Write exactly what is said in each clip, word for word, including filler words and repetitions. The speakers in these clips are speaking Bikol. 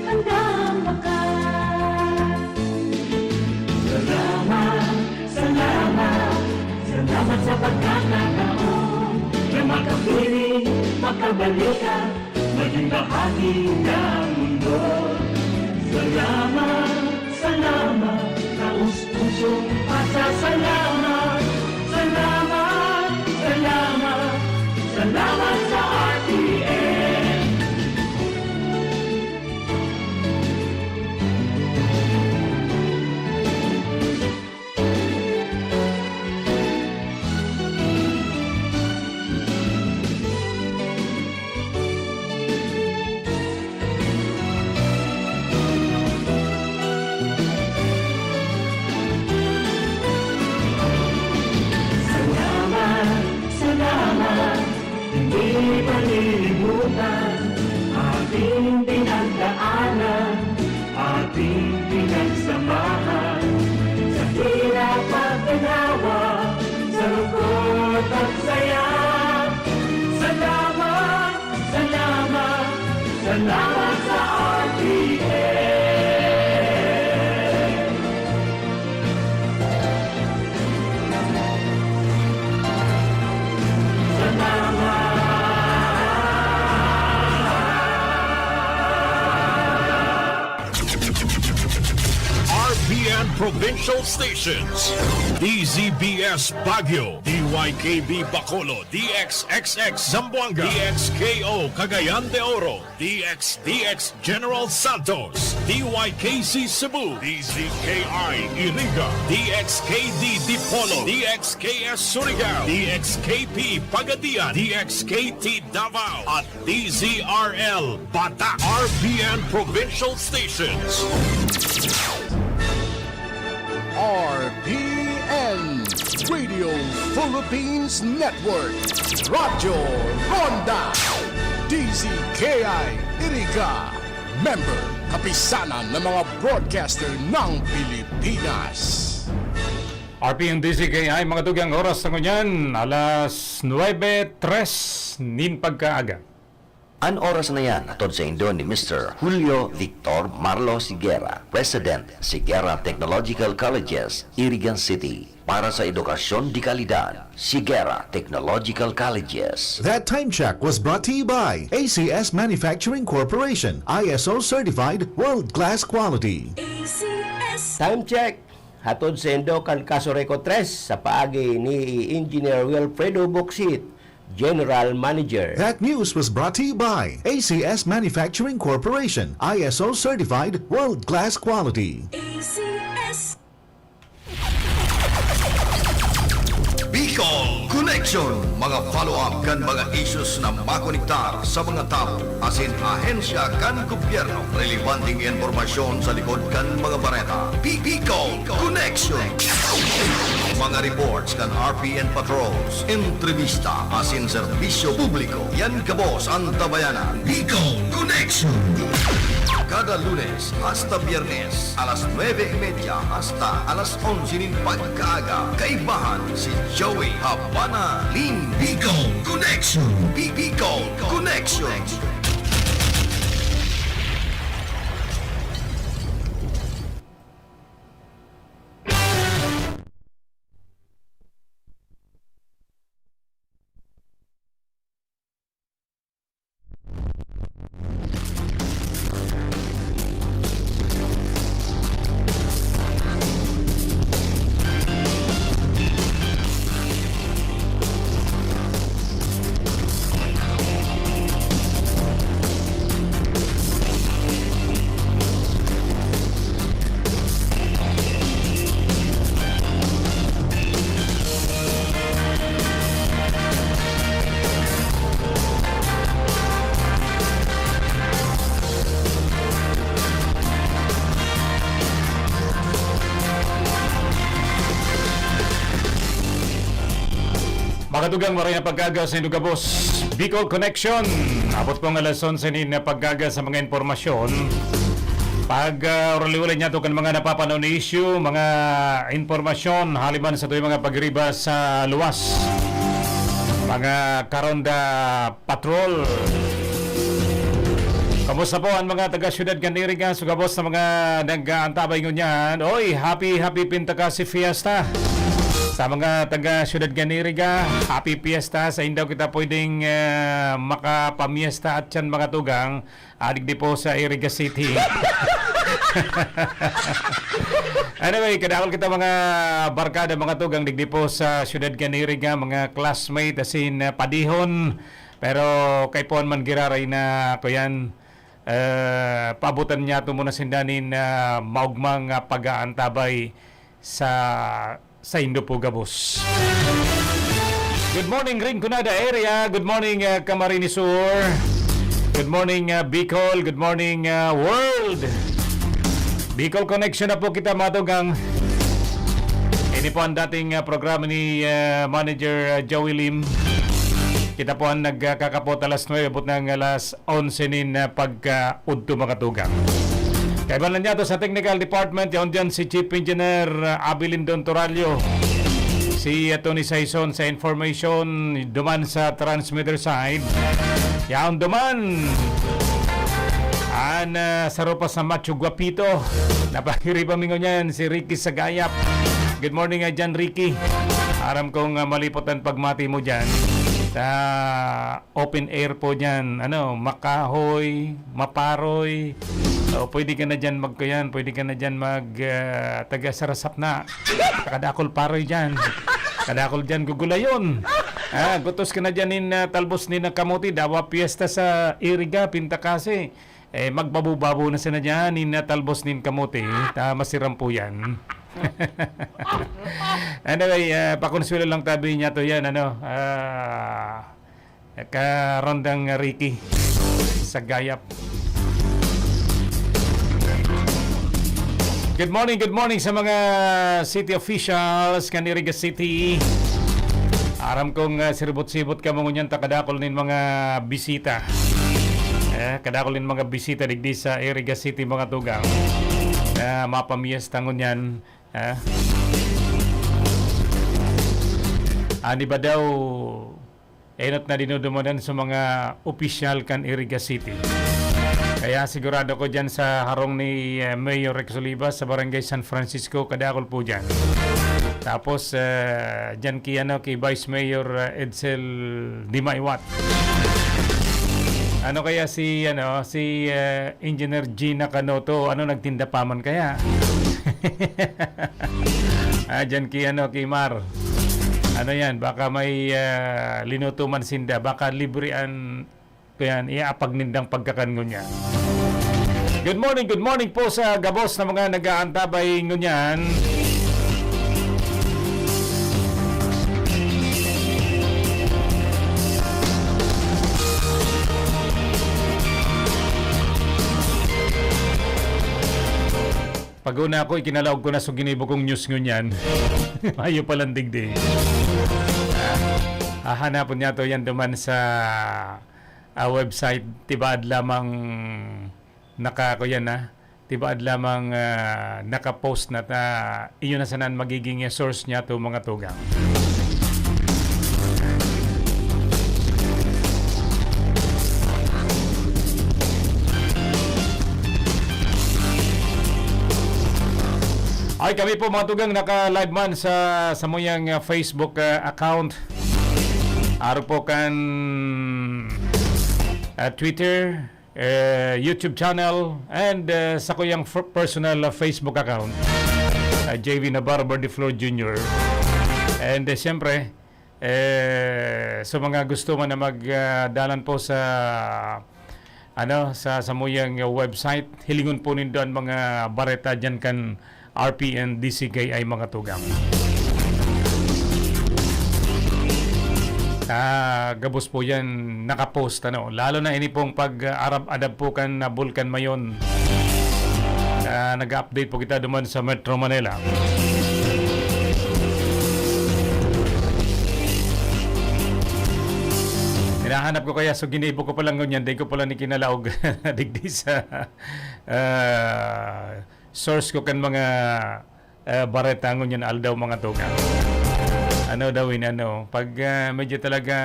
Andam Bakat. Salamat, salamat, salamat sa pagkakataon na makapiling, makabalikan, maging bahagi ng mundo. Salamat, salamat, taos-pusong pasasalamat. Salamat, salamat, salamat sa R T N. Salamat, salamat, hindi malilimutan ating pinagdaanan, ating pinagsamahan, sa hirap at ginawa, sa lungkot at saya. Salamat, salamat, salamat sa R T N. Salamat. R P N Provincial Stations, D Z B S Baguio, D Y K B Bacolod, D X X X Zamboanga, D X K O Cagayan de Oro, D X D X General Santos, D Y K C Cebu, D Z K I Iriga, D X K D Dipolog, D X K S Surigao, D X K P Pagadian, D X K T Davao, at D Z R L Batac. R P N Provincial Stations. R P N, Radio Philippines Network, Radyo Ronda, D Z K I Iriga, member, Kapisanan ng mga Broadcaster ng Pilipinas. R P N D Z K I, mga dugang, oras na ngunyan, alas nuebe tres nin pagkaaga. An oras na yan, hatod saindo ni Mister Julio Victor Marlo Siguera, President, Siguera Technological Colleges, Irigan City. Para sa edukasyon de kalidad, Siguera Technological Colleges. That time check was brought to you by A C S Manufacturing Corporation, I S O certified, world-class quality. A C S. Time check, hatod saindo kan Casureco tres sa paagi ni Engineer Wilfredo Bocsit, General Manager. That news was brought to you by A C S Manufacturing Corporation, I S O certified, world-class quality. A C S. Bicol Connection, mga follow-up kan mga issues na makonektar sa mga tawo asin ahensya kan gobyerno. Relebanteng impormasyon sa likod kan mga bareta. Bi-, Bicol Connection. Mga reports kan R P N patrols, entrevista asin serbisyo publiko. Yan gabos an tabayanan. Bicol Connection. Kada Lunes hasta Biyernes, alas nuebe y media hasta alas onse nin pagkaaga, kaibahan si Joey Habana Lim. Bicol Connection. Bi-, Bicol Connection. Mga dugang, maray na pagkaaga saindo gabos. Bicol Connection. Abot po ang alas onse nin pagkaaga sa mga impormasyon. Pag, ah, uliuli niyato kan mga napapanahon na isyu, mga impormasyon, hali man sa tuyang mga pagriba sa luwas. Mga karonda patrol. Kamusta po ang mga taga Siyudad kan Iriga? Sa gabos na mga nag-aantabay ngunyan, oy, happy, happy Pintakasi Fiesta! Sa mga taga Siyudad kan Iriga, happy fiesta! Sa indaw kita pwedeng, ah, makapamiesta at yan mga tugang, adik di po sa Iriga City. Anyway, kadakol kita mga barkada, mga tugang, digdi po sa Siyudad kan Iriga, mga classmate, asin, ah, padihon. Pero kaipuhan man giraray na, kuyan, eh, paabutan niyato muna sinda nin, ah, maugmang, ah, pag-aantabay sa, saindo po gabos. Good morning, Rinconada area. Good morning, ah, Camarines Sur. Good morning, ah, Bicol. Good morning, ah, world. Bicol Connection na po kita, mga tugang. Ini po ang dating, ah, programa ni, ah, Manager, ah, Joey Lim. Kita po ang nagkakapot alas nuebe, abot ng alas onse nin, ah, pagkaudto, mga tugang. Kaiba na niya to sa technical department, yaon dyan si Chief Engineer, ah, Abilindon Toralio. Si, ah, Tony Saison sa information, duman sa transmitter side. Yaon duman. An, ah, sarupa sa Macho Guapito. Napakiriba mi ngunyan, si Ricky Sagayap. Good morning, ah, dyan, Ricky. Aram kong, ah, malipot ang pagmati mo dyan. Sa open air po dyan, ano, makahoy, maparoy. O, pwede ka na dyan magkuyan, pwede ka na dyan mag, ah, taga sarasap na. Kadakol paroy dyan. Kadakol dyan gugulayon. Ah, gutos ka na dyan nin, ah, talbos nin kamote, dawa piyesta sa Iriga, Pintakasi. Eh, magbabo-babo na sana dyan nin, ah, talbos nin kamote, ta masiram po yan. Anyway, ah, pakonsuelo lang tabi niya to yan, ano, ah, Karondang Ricky Sagayap. Good morning, good morning sa mga city officials kan Iriga City. Aram kong, ah, siribot-sibot kamo ngunyan ta kadakol nin mga bisita. Eh, kadakol nin mga bisita digdi sa Iriga City, mga tugang. Ah, mapamiesta ngunyan. Ah. Ani ba daw, enot na dinudumanan sa mga opisyal kan Iriga City. Kaya sigurado ko dyan sa harong ni, eh, Mayor Rex Olivas sa Barangay San Francisco, kadakol po dyan. Tapos, eh, dyan ki, ano, ki Vice Mayor, eh, Edsel Dimaiwat. Ano kaya si, ano, si, eh, Engineer Gina Canoto, ano, nagtinda pa man kaya? Ah, dyan ki, ano, ki Mar. Ano yan? Baka may, ah, linuto man sinda. Baka libre an, kuyan, iaapag nindang pagkakan ngunyan. Good morning, good morning po sa gabos na mga nag-aantabay ngunyan. Pag-una ako, ikinalaog ko na sa ginibo kong news ngunyan. Mayo palang digdi. Ah, hahanapon niya to yan duman sa, ah, website. Tibaad lamang naka, kuyan na. Tibaad lamang, ah, naka-post na ta. Iyon na sana ang magiging, ah, source niya to, mga tugang. Ay, kami po, mga tugang, naka-live man sa samuyang, ah, Facebook, ah, account. Aro po kan, ah, Twitter, eh, YouTube channel, and, eh, sa kuyang f-, personal, ah, Facebook account, ah, J V Navarro Berdiflor Junior. And, eh, siyempre, eh, sa mga gusto man na mag, ah, dalan po sa, ano, sa samuyang website, hilingon po nindo ang mga bareta dyan kan R P N D C K I, mga tugang. Ah, gabos po yan nakapost, ano. Lalo na ini pong pag-arab-adab po kan na Bulkan Mayon. Ah, nag-update po kita duman sa Metro Manila. Hinahanap ko kaya, so ginibo ko palang ngunyan, di ko pala ni kinalaog digdi sa, ah, source ko kan mga, eh, bareta ngunyan aldaw, mga tugang. Ano daw in ano, pag, ah, medyo talaga,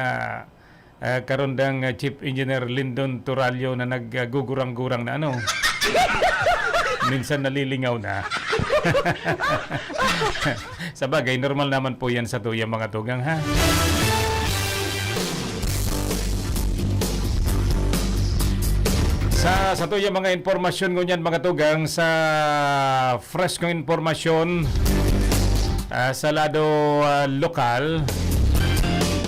Ah, karundang, ah, Chief Engineer Lindon Turalio na nag, ah, gugurang-gurang na ano. Minsan nalilingaw na. Sabagay, normal naman po yan sa tuya, mga tugang, ha? Sa, sa tuya, mga impormasyon ngunyan, mga tugang, sa freskong impormasyon, ah, sa lado, ah, lokal,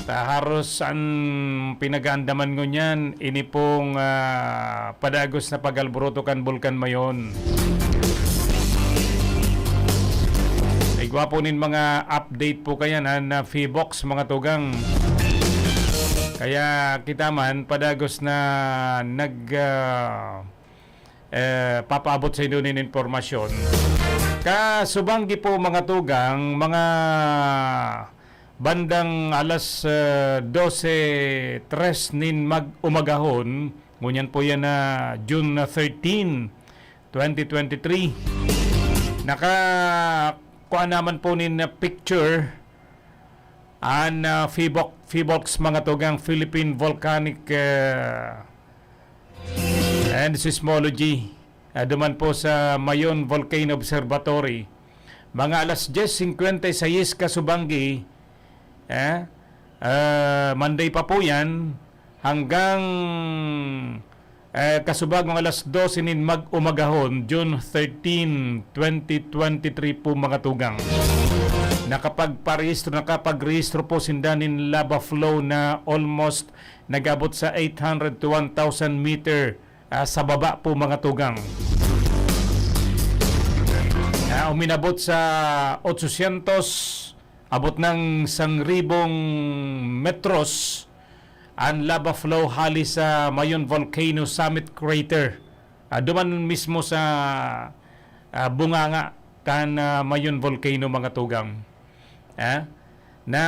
ta haros an pinag-aandaman ngunyan, ini pong, ah, padagos na pag-alboroto kan Bulkan Mayon. Igwa po nin mga update po kaya na, na Phivolcs, mga tugang. Kaya kita man, padagos na nag, ah, eh, papaabot sa inyo nin impormasyon. Kasubanggi po, mga tugang, mga bandang alas, eh, dose tres nin mag-, umagahon, ngunyan po yan na June thirteen, twenty twenty-three. Naka-, kuha naman po nin picture an, ah, Phivolc-, Phivolcs, mga tugang, Philippine Volcanic, eh, and Seismology, ah, duman po sa Mayon Volcano Observatory. Mga alas dyes singkwenta y seis kasubanggi, eh, ah, Monday pa po yan, hanggang, eh, kasubagong alas dose nin mag-umagahon, June thirteen, twenty twenty-three po, mga tugang. Nakapagparehistro, nakapagrehistro po sinda nin lava flow na almost nag-abot sa eight hundred to one thousand meter, ah, sa baba po, mga tugang. Ah, uminabot sa otsosyentos, abot ng sangribong metros an lava flow hali sa Mayon Volcano Summit Crater. Ah, duman mismo sa, ah, bunganga kan, ah, Mayon Volcano, mga tugang. Ah, na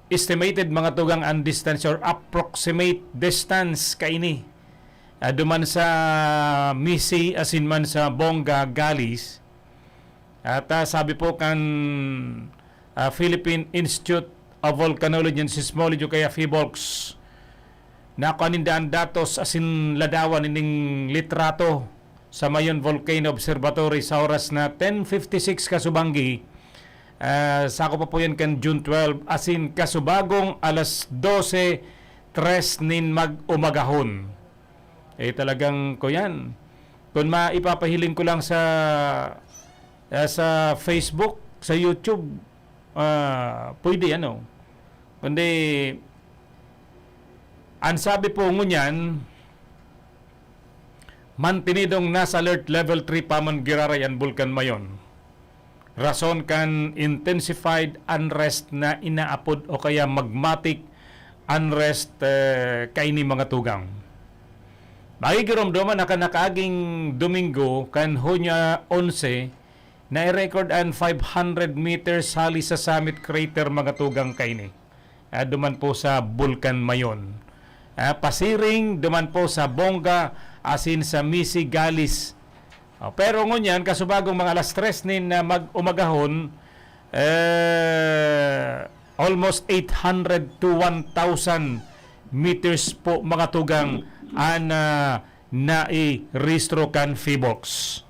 estimated, mga tugang, ang distance or approximate distance kaini, ah, duman sa Misi asin man sa Bonga, Gallis. At, ah, sabi po kan, ah, Philippine Institute of Volcanology and Seismology o kaya Phivolcs, nakuha ninda an datos asin ladawan ining litrato sa Mayon Volcano Observatory sa oras na ten fifty-six kasubanggi, ah, sako pa po yan kan June twelve, asin kasubagong alas dose tres nin mag-umagahon. Eh, talagang, kuyan, kung maipapahiling ko lang sa, ah, sa Facebook, sa YouTube, ah, pwede, ano. Kundi, ang sabi po ngunyan, mantenidong nasa alert level three pa man giraray an Bulkan Mayon. Rason kan intensified unrest na inaapod o kaya magmatic unrest, eh, kaini, mga tugang. Magigiromdoman na kan nakaaging Domingo, kan Hunyo onse, na-record an five hundred meters hali sa summit crater, mga tugang, kaini. Ah, duman po sa Bulkan Mayon. Ah, pasiring, duman po sa Bonga, asin sa Misi, Gallis. Oh, pero ngunyan, kasubagong mga alas tres nin, ah, mag-umagahon, eh, almost eight hundred to one thousand meters po, mga tugang, an, ah, nairehistro kan Phivolcs.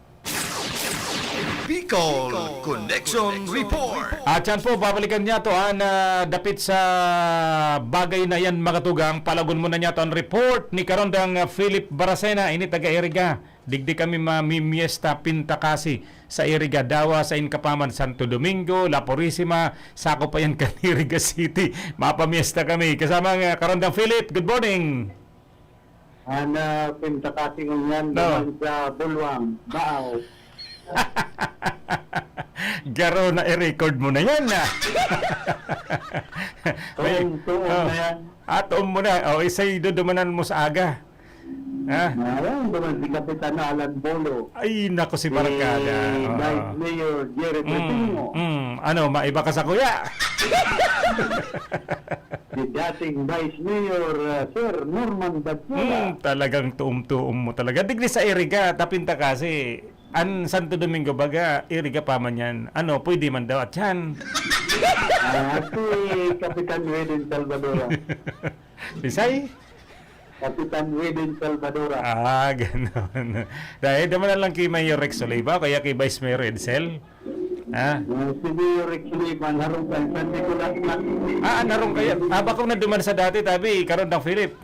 Bicol Connection Report. At yan po, babalikan niya to, ah, na dapit sa bagay na yan, mga tugang. Palagon muna niya to ang report ni Karondang, ah, Philip Baracena, ini taga Iriga. Digdi kami mamimiesta pintakasi sa Iriga, Dawa, sa Inkapaman, Santo Domingo, La Purisima, sako pa yan kan Iriga City. Mapamiesta kami. Kasama ang, ah, Karondang Philip, good morning. Ana, pinta kasi ngunyan, No. duman sa Bulwang, Baaw. Garo na i-record mo na yan, ah. May Tuong-tuong Oh. na yan. Ah, tuong mo na. O, isay dudumanan mo sa aga. Ah. Ayan, duman si Kapitan Alan Bolo. Ay, naku, si Barkada. Si Oo. Vice Mayor Jerry Mm, Treviño. mm. Ano, maiba ka sa kuya? Si dating Vice Mayor, uh, Sir Norman Badjula. Hmm, talagang tuom-tuom mo talaga. Digdi sa Iriga, tapinta kasi, An Santo Domingo baga, iriga pa man yan. Ano, pwede man daw, atyan. Ah, si Kapitan Weden Salvador. Bisay? Kapitan Weden Salvador. Ah, ganon. Dahil naman na lang kay Mayor Rex Oliva, kaya kay Vice Mayor Edsel. Ah, Ah, si Mayor Rex Oliva, narong kay San Nicolas na. Ah, narong kaya. Ah, bako na duman sa dati, tabi, karon dang Philip.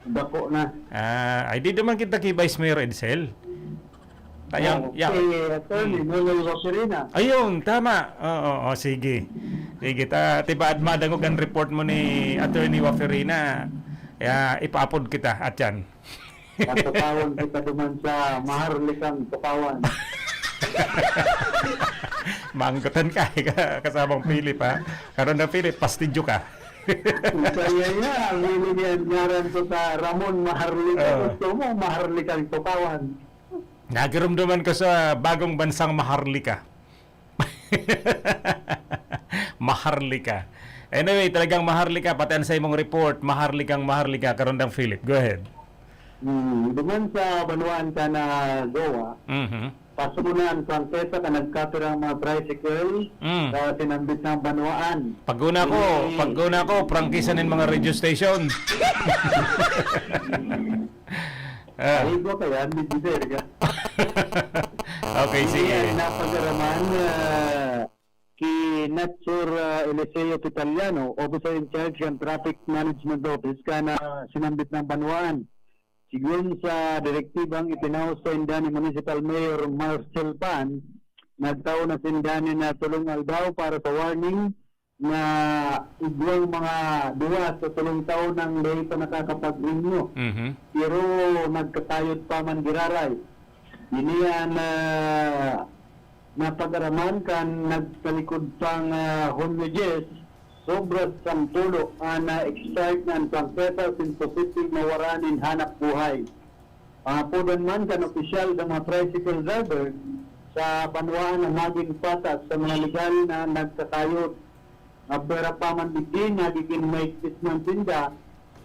Bako na. Ah, ay di duman kita kay Vice Mayor Edsel. Kaya, Oo, ya, si Attorney hmm. Nonoy Waferina. Ayun, tama. Oo, oo, sige. Sige, ta, tibaad madangog ang report mo ni Attorney Waferina. Kaya ipaapod kita, atyan. Patukawan kita duman sa Maharlikang Tukawan. Manggotan ka, ka-, kasamang Philip, ha? Karon na, Philip, pastidyo ka. Kaya nga, ang hili niya, ngaran ko sa Ramon Maharlika. Oo. Gusto mo, Maharlikang Tukawan. Nagirumduman ko sa bagong bansang Maharlika. Maharlika. Anyway, talagang Maharlika, pati ang sa imong report, Maharlikang Maharlika, karon dang Philip. Go ahead. Hmm, duman sa banwaan ka na Goa, Mhm. pasuna ang prangkisa ka nagkapirang mga tricycle Mm. sa sinambit ng banwaan. Paguna ko, Ini paguna ko, prangkisa nin mga radio station. Ah. Ay, iba kaya, hindi deserve ka. Okay, Ini sige. ang napagaraman, ah, ki Natsur, ah, Eliseo Pitaliano, Officer in Charge ng Traffic Management Office, ka na sinambit ng banwaan. Sigon sa direktibang ipinaos sainda ni Municipal Mayor Marcel Pan, nagtao na sinda nin, ah, tolong aldaw para sa warning na igwang mga duwa sa tolong taon nang dai pa nakakapag-renew. Mhm. Pero nagkakayod pa man giraray. Ini an, ah, napag-araman kan nagtalikod pang, ah, Hunyo dyes, sobra sampulo an na-expired na an prangkisa asin posibleng mawaran nin hanap buhay. Pangapodan man kan opisyal sa mga tricycle driver sa banwaan na magin patas sa mga legal na nagkakayod. Apwera pa man digdi, nagigin mahigpit man sinda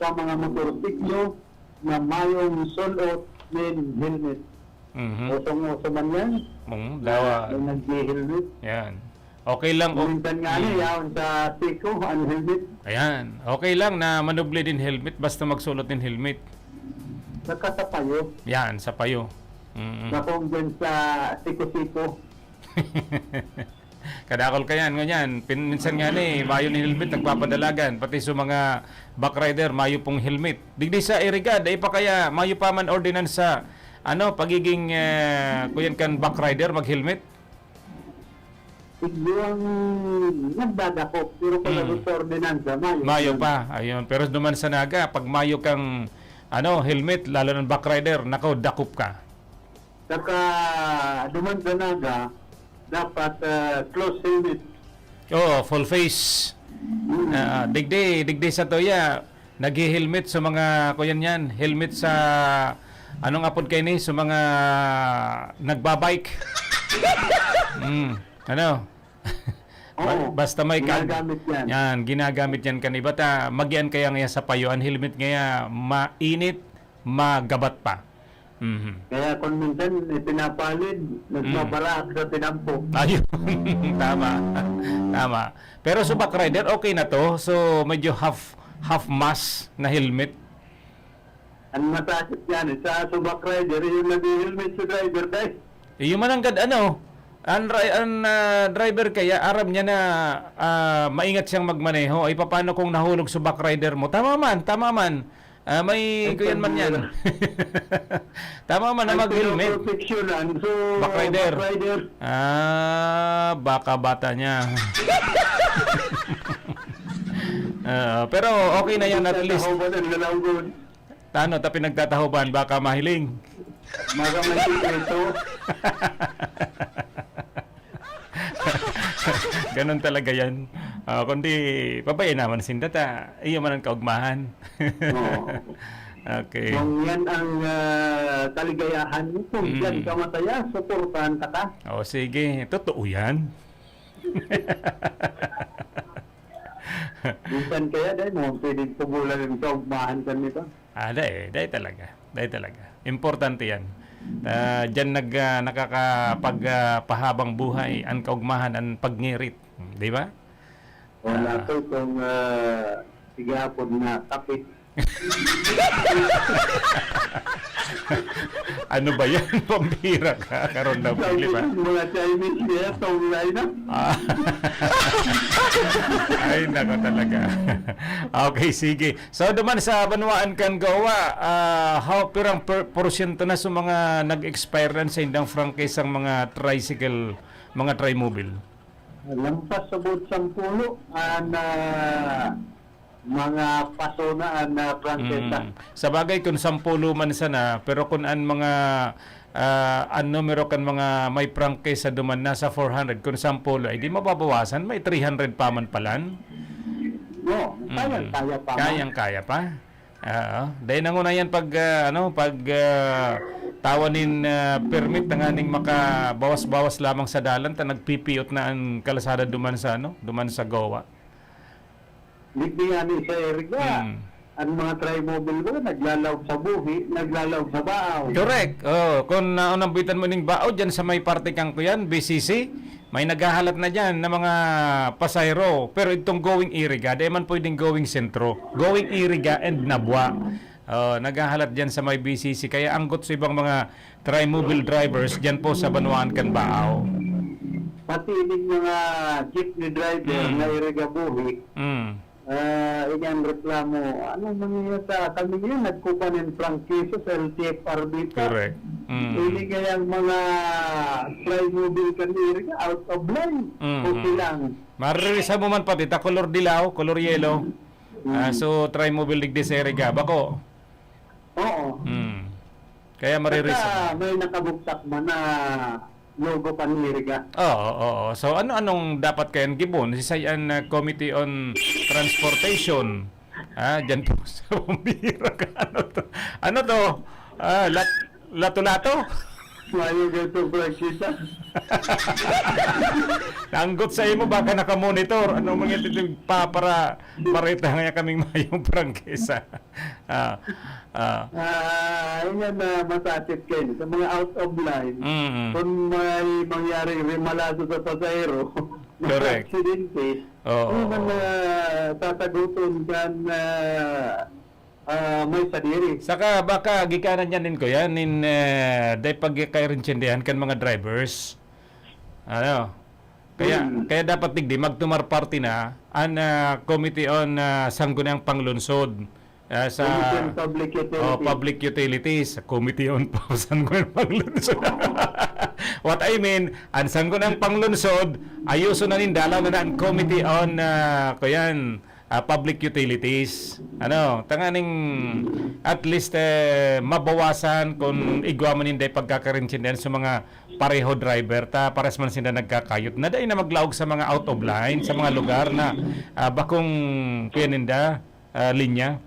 sa mga motorsiklo na mayong sul-ot nin helmet. Mhm. Usong-uso man yan. Mm, Na dawa. May naghi-helmet. Yan. Okay lang, o- Minsan nga, ano, Mm. yaon sa siko, ang helmet. Ayan. Okay lang na manubli din helmet, basta magsulot din helmet. Saka sa payo. Yan, sa payo. Mm-mm. Na kung dyan sa siko-siko. Kadakol ka yan, ngunyan. Pin-, minsan nga ni, mayo ni helmet, nagpapadalagan. Pati sa mga backrider, mayo pong helmet. Digdi sa Iriga, dai pa kaya, mayo pa man ordinansa, ano, pagiging, eh, kuyan kan backrider, mag-helmet? Siguro ang nagdadakop, pero kung Mm. nagsusuordinansa, mayo Mayo yan. pa, ayun. Pero duman sa Naga, pag mayo kang, ano, helmet, lalo ng backrider, nako, dakop ka. Saka, duman sa Naga, dapat, ah, close helmet. Oo, full face. Mm. Ah, digdi, digdi sa tuya, naghi-helmet sa mga, kuyan yan, helmet sa, anong apod kayo ni? Sa mga nagbabike. Mm, ano? Ba-, Oo, basta may kag-, ginagamit yan. Yan, ginagamit yan kan iba ta, magian kaya ngaya sa payo, ang helmet ngaya, mainit, magabat pa. Mhm. Kaya kung minsan, ipinapalid, Mm. nagbabarahak sa tinampo. Ayun. Tama. Tama. Pero sa back rider, okay na to. So, medyo half, half mask na helmet. Ang masakit yan, eh, sa subak rider, yung nag-helmet sa driver, dahil Iyo man ang gad-, ano, ang dri-, ang, ah, driver kaya, aram niya na, ah, maingat siyang magmaneho. Ay, papaano kung nahulog sa back rider mo? Tama man, tama man. Ah, may Ay, kuyan man yan. pag-, Tama man na ang mag-helmet. Pinoproteksyonan, so, Back rider. Back rider. Ah, baka bata niya. Ah, pero okay na yan, at least. Sa tahaw ba ng lalawgon? Tano ta pinagtatahoban, baka mahiling. Baka may sikreto. Ganun talaga yan. Ah, kundi, babae naman sinda ta. Iyo man ang kaugmahan. Oo. Okay. Kung yan ang, ah, kaligayahan mo, kung Mm. yan ka masaya, suportahan ka ka. O, sige. Totoo yan. Minsan kaya, dahil mo, pwedeng pubulan yung kaugmahan ka nito. Ah, dai, dai talaga. Dai talaga. Importante yan. Ah, diyan nag, ah, nakakapag, ah, pahabang buhay, ang kaugmahan, ang pagngirit. Hmm, di ba? Wala Ah. to kung, ah, sige hapon na kapit. Ano ba yan? Pambira ka, karon daw, Philip, ah. Mga Chinese niya, itong line-up. Ah. Ay, nako talaga. Okay, sige. So, duman sa banwaan kan Goa, ah, how, pirang per-, porsyento na sa mga nag-expire na sa indang franchise ang mga tricycle, mga trimobile? Lampas sa buot sampulo, ah, na mga paso na an, ah, prangkisa. Mm. Sa bagay, kun sampulo man sana, pero kun an mga, ah, an numero kan mga may prangkisa duman nasa four hundred, kun sampulo, ay di mababawasan, may three hundred pa man palan. No, Mm. kayang-kaya pa man. Kayang-kaya pa. Oo. Dahil nanguna yan pag, ah, ano, pag, ah, tawa nin, ah, permit na nga ning makabawas-bawas lamang sa dalan, ta nagpipiot na ang kalasada duman sa, ano, duman sa Goa. Digdi ngani sa Iriga, Mm. ang mga trimobile ba, naglalaog sa buhi, naglalaog sa baaw. Correct. Oh, kung naunambitan mo ning baaw dyan sa may parte kang kuyan, B C C, may naghahalat na dyan na mga pasahero. Pero itong going Iriga, di man pwedeng going sentro. Going Iriga and Nabua. Oh, naghahalat dyan sa may B C C. Kaya anggot sa ibang mga trimobile drivers dyan po sa banwaan kan Baaw. Pati ining mga jeepney driver Mm. na Iriga buhi, Mm. ah, ini ang reklamo. Anong mangyayari sa kami ngayon? Nagkuha ng prangkisa sa L T F R B pa. Correct. Mm. Ini kayang mga trimobile kan Iriga, out of line. Mm, Okay mm. lang. Maririsa mo man pati, ta kolor dilaw, kolor yellow. Mm. Ah, so, trimobile digdi sa Iriga. Bako? Oo. Mm. Kaya maririsa Basta mo. may nakabuktak man na logo kan Iriga. Oo, oo. So, ano-anong dapat kayan gibon? Si Sayan, ah, Committee on Transportation. Ah, dyan po sa Bumbira. Ano to? Ano to? Ah, lat-, lato-lato? Mayo ganito, Francis, ah. Nanggot sa imo, baka nakamonitor. Ano mga ito, pa, para marita nga kaming mayong prangkisa? Ah, ah. Ah, yan na masakit kayo. Sa mga out of line, Mm-mm. kung may mangyaring rimalaso sa pasahero, Correct. aksidente, Oo, hindi man oo. na sasagutin kan, ah, ah, may sadiri. Saka baka gikanan niya nin, kuya, nin, eh, dahil pagkakaintindihan kan mga drivers. Ano? Kaya, Hmm. kaya dapat digdi, magtumar parte na an, ah, Committee on, ah, Sangguniang Panglunsod, ah, sa Committee on Public Utilities. Oh, Public Utilities, Committee on Sangguniang Panglunsod. What I mean, an Sangguniang Panglunsod, ayuson na nin dalaw na an Committee on, ah, kuyan, ah, Public Utilities. Ano, tanganing at least, eh, mabawasan kung igwa man inday pagkakarintindihan sa mga pareho driver ta, pares man sinda nagkakayot na dai na maglaog sa mga out of line, sa mga lugar na, ah, bakong, kuya ninda, ah, linya.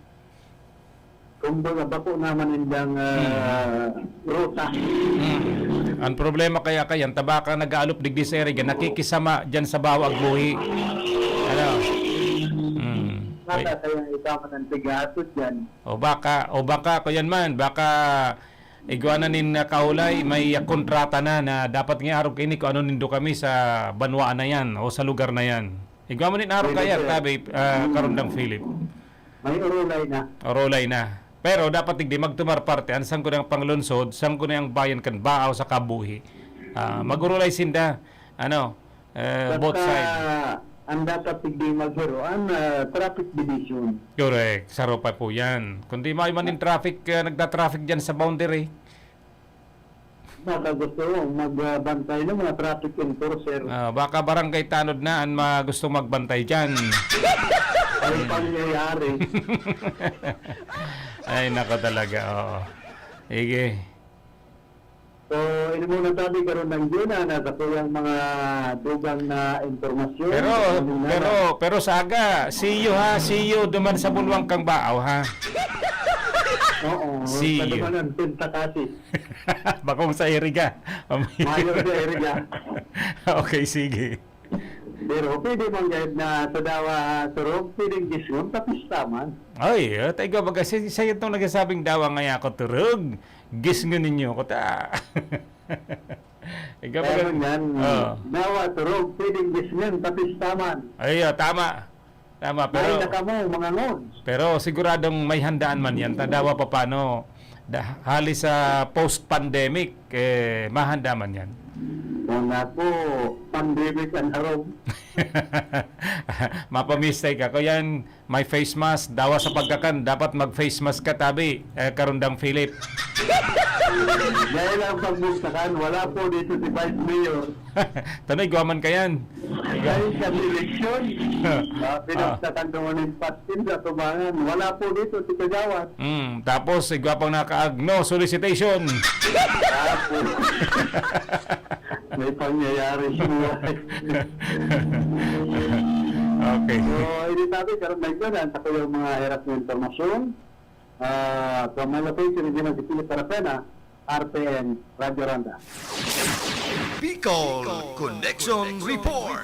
Kumbaga, bako naman indang, ah, Mm. ruta. Mm. Ang problema kaya, kaya, ang tabaka nag-aalop digdi sa Iriga, nakikisama dyan sa bawag buhi. Ano? Mm. Baka Wait. kaya ikaw man ang tigaatod dyan. O baka, o baka, kuyan man, baka igwa na nin, ah, kaulay, may, ah, kontrata na, na dapat nga arog kaini kung ano nindo kami sa banwaan na yan o sa lugar na yan. Igwa mo nin arog Pwede, kaya, sir. tabi, ah, Mm. karundang Philip. May urulay na. Urulay na. Pero dapat digdi magtumar parte, ang Sangguniang Panglunsod, Sangguniang Bayan kan Baaw sa Kabuhi. Ah, mag-urulay sinda, ano, eh, both Basta side. ang dapat digdi maghiro, ang, ah, traffic division. Correct. Saro pa po yan. Kundi may man yung traffic, ah, nagda-traffic dyan sa boundary. Baka gusto mo magbantay ng mga traffic enforcer. Ah, baka barangay tanod na ang ma-, gusto magbantay dyan. Ay, pangyayari. Ay, nako talaga, oo. Sige. So, ini muna sabi, karon lang yun, ah, nasa po yung mga dugang na impormasyon. Pero, Ano na pero, lang. pero sa aga, see you ha, see you duman sa Bulwang kang Baaw ha. Oo, See sa you. duman ang Pinta Kasi. Bakong sa Iriga. Mayo sa Iriga. Okay, sige. Pero pwede man gayud na sa Dawa, Surog, pwedeng gisgon, tapos taman. Ay, ah, tayo baga, si, siya itong nagsasabing, "Dawa ngaya ako turog, gisngon ninyo ko ta." Ikaw Kaya baga, man yan, oh. Dawa, turog, pwedeng gisngon, tapis taman. Ay, ah, tama. Tama, pero Ay, naka mo, mga ngods. Pero siguradong may handaan man yan. Tadawa pa paano, da, hali sa post-pandemic, eh, mahanda man yan. Kung ako, pandemic ang harong. Mapamistay ka. Kaya yan, may face mask, dawa sa pagkakan, dapat mag-face mask ka, tabi, eh, Karundang Philip. Dahil ang pagbugtakan, wala po dito si Vice Mayor. Tanay, guwaman ka yan. Dahil sa eleksyon, Ah. ah, pinagtatanggol ng patkin sa tubangan. Wala po dito si Kagawad. Mm, tapos, igwa pang nakaag, no solicitation. Ah, po. May pangyayari sa buhay. Okay. So, ini sabi, karon may ko, ang sa ko yung mga hirap na impormasyon. Ah, from my location in Dinaguisilip, Parapena, R P N, Radyo Ronda. Bicol Connection Report.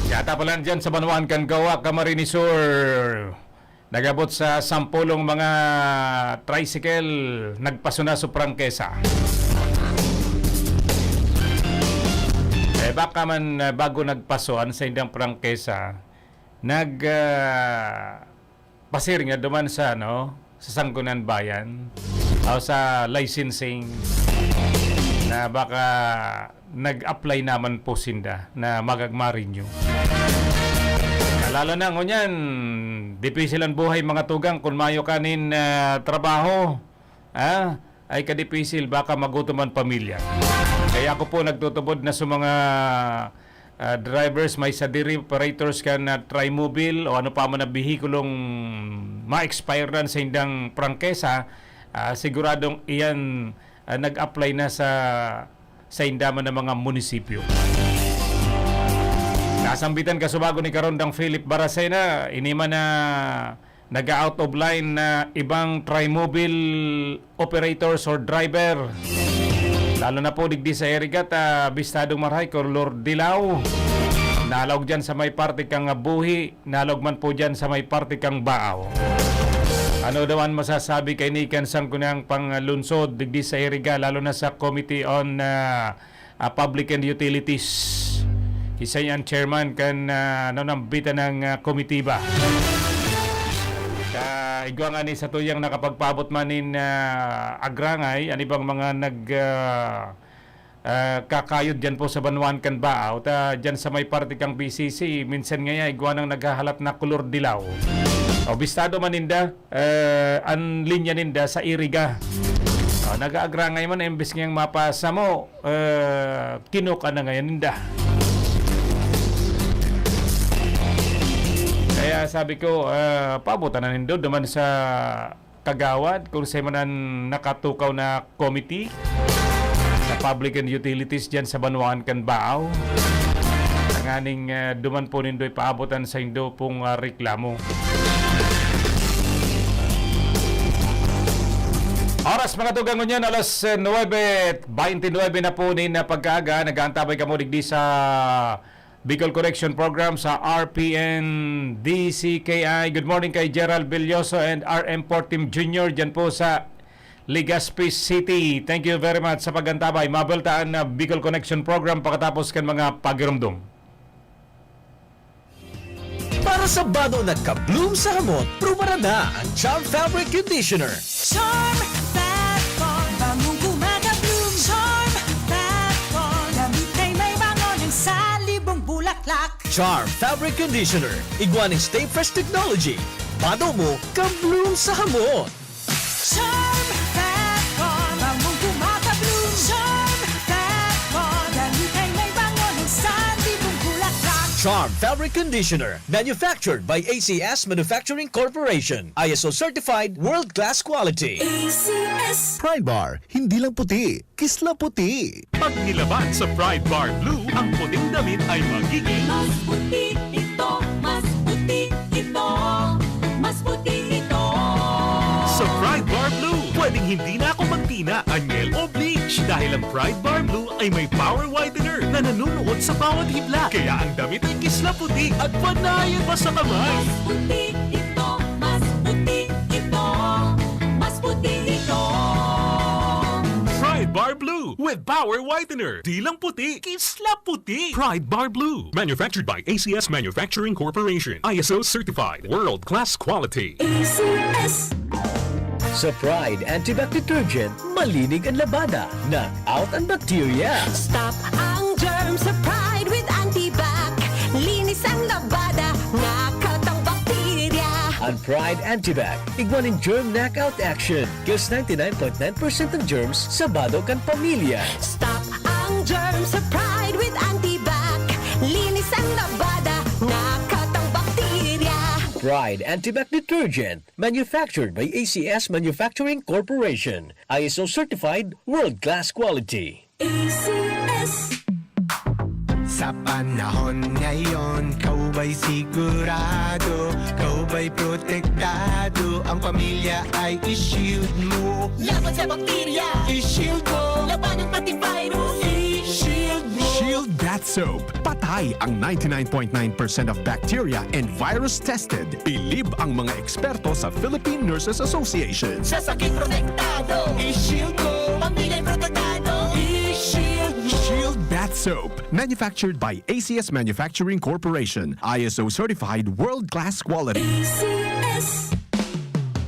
Yata pala dyan sa Banwaan kan Gawa, Camarines Sur. Nag-abot sa sampolong mga tricycle, nagpaso na sa prangkesa. Eh, baka man, ah, bago nagpaso an saindang prangkesa, nag, ah, pasir nga duman sa, ano, sa Sangguniang Bayan o sa licensing na baka nag-apply naman po sinda na magagma-renew. Lalo na ngunyan, dipisil an buhay, mga tugang, kun mayo ka nin, ah, trabaho, ah, ay kadipisil, baka magutom an pamilya. Kaya ako po nagtutubod na sa mga, ah, drivers, may sadiri, operators kan, ah, Trimobile o ano pa man na behikulong ma-expire na sa indang prangkesa, ah, siguradong iyan, ah, nag-apply na sa sa inda man na mga munisipyo. Nasambitan kasubago ni Karondang Philip Baracena, ini man na naga-out of line na ibang Trimobile operators or driver. Lalo na po digdi sa Iriga ta bistadong marahay kolor dilaw. Nalaog diyan sa may parte kang Buhi, nalaog man po diyan sa may parte kang Baaw. Ano daw an masasabi kaini kan Sangguniang Panglunsod digdi sa Iriga, lalo na sa Committee on, ah, ah, Public and Utilities? Siya an chairman kan, ah, nanambitan ng, ah, komitiba. Sa igwa nga ni satuyang nakapagpaabot man nin, ah, agrangay, an ibang mga nag, ah, ah, kakayod diyan po sa banwaan kan Baaw, ta diyan sa may parte kang B C C, minsan ngaya igwa nang naghahalat na kolor dilaw. O, bistado man ninda, eh, an linya ninda sa Iriga. O, nag-aagrangay man, imbes ngayang mapasamo, eh, kinuka na ngayon ninda. Kaya sabi ko, eh, paabutan na nindo duman sa kagawad, kung sa man ang nakatukaw na committee sa Public and Utilities diyan sa banwaan kan Baaw, tanganing, eh, duman po nindo ipaabotan sa indo pong, ah, reklamo. Oras, mga tugang, ngunyan, alas, eh, nuwebe baynte nuwebe na po nin, ah, pagkaaga. Nag-aantabay kamo digdi sa Bicol Connection Program sa R P N D C K I. Good morning kay Gerald Belloso and R M Portim Junior diyan po sa Legazpi City. Thank you very much sa pag-antabay. Mabeltaan na Bicol Connection Program pakatapos kan mga pagirumdom. Para sa bado na ka-bloom sa hamot, prubaran na ang Charm Fabric Conditioner. Charm Fabcol, bangong gumagabloom. Charm Fabcol, damit ay may bango ng salibong bulaklak. Charm Fabric Conditioner, igwa nin Stay Fresh Technology. Bado mo, ka-bloom sa hamot. Charm Fabcol, bangong gumagabloom. Charm Fabcol, damit ay may bango ng salibong bulaklak. Charm Fabric Conditioner, manufactured by A C S Manufacturing Corporation. I S O certified, world-class quality. A C S. Pride Bar, hindi lang puti, kisla puti. Pag nilaban sa Pride Bar Blue, ang puting damit ay magiging Mas puti ito, mas puti ito, mas puti ito. Sa Pride Bar Blue, pwedeng hindi na ako magtina, anyel o bleach. Dahil ang Pride Bar Blue ay may power whitener na nanunuot sa bawat hibla. Kaya ang damit ay kislap puti at panayan pa sa kamay. Mas puti ito, mas puti ito, mas puti ito. Pride Bar Blue with power whitener. Di lang puti, kislap puti. Pride Bar Blue. Manufactured by A C S Manufacturing Corporation. I S O certified. World class quality. A C S. Sa Pride Antibac Detergent, malinig ang labada, knock out ang bakterya. Stop ang germ sa Pride with Antibac. Linis ang labada, knock out ang bakterya. Ang Pride Antibac, igwa nin germ knockout action. Kills ninety-nine point nine percent ng germs sa bado kan pamilya. Stop ang germ sa Pride with Antibac. Linis ang labada, knock out ang bakterya. Pride Antibac Detergent. Manufactured by A C S Manufacturing Corporation. I S O certified, world-class quality. A C S. Sa panahon ngayon, ikaw ba'y sigurado? Ikaw ba'y protektado? Ang pamilya ay i-shield mo. Laban sa bakterya, i-shield mo. Labanan pati virus, i-shield mo. Shield Bath Soap. Patay ang ninety-nine point nine percent of bacteria and virus tested. Bilib ang mga eksperto sa Philippine Nurses Association. Sa sakit protektado, i-shield mo. Pamilya protektado, i-shield mo. Shield Bath Soap. Manufactured by A C S Manufacturing Corporation. I S O certified, world-class quality. A C S.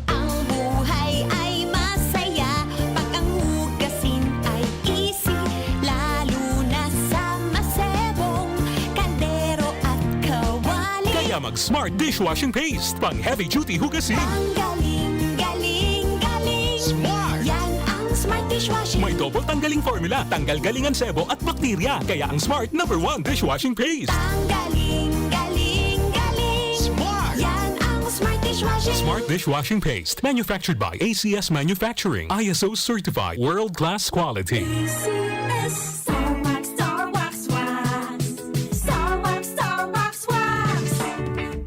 Ang buhay ay masaya pag ang hugasin ay easy, lalo na sa masebong kaldero at kawali. Kaya mag Smart Dishwashing Paste, pang heavy duty hugasin. Ang galing, galing, galing. Smart! Yan ang Smart Dishwashing. May double tanggaling formula, tanggal galing ang sebo at bakterya. Kaya ang Smart number one dishwashing paste. Ang galing, galing, galing. Smart! Yan ang Smart Dishwashing. Smart Dishwashing Paste. Manufactured by A C S Manufacturing. I S O certified. World-class quality. A C S. Star Wax, Star Wax, Wax. Star Wax, Star Wax, Wax.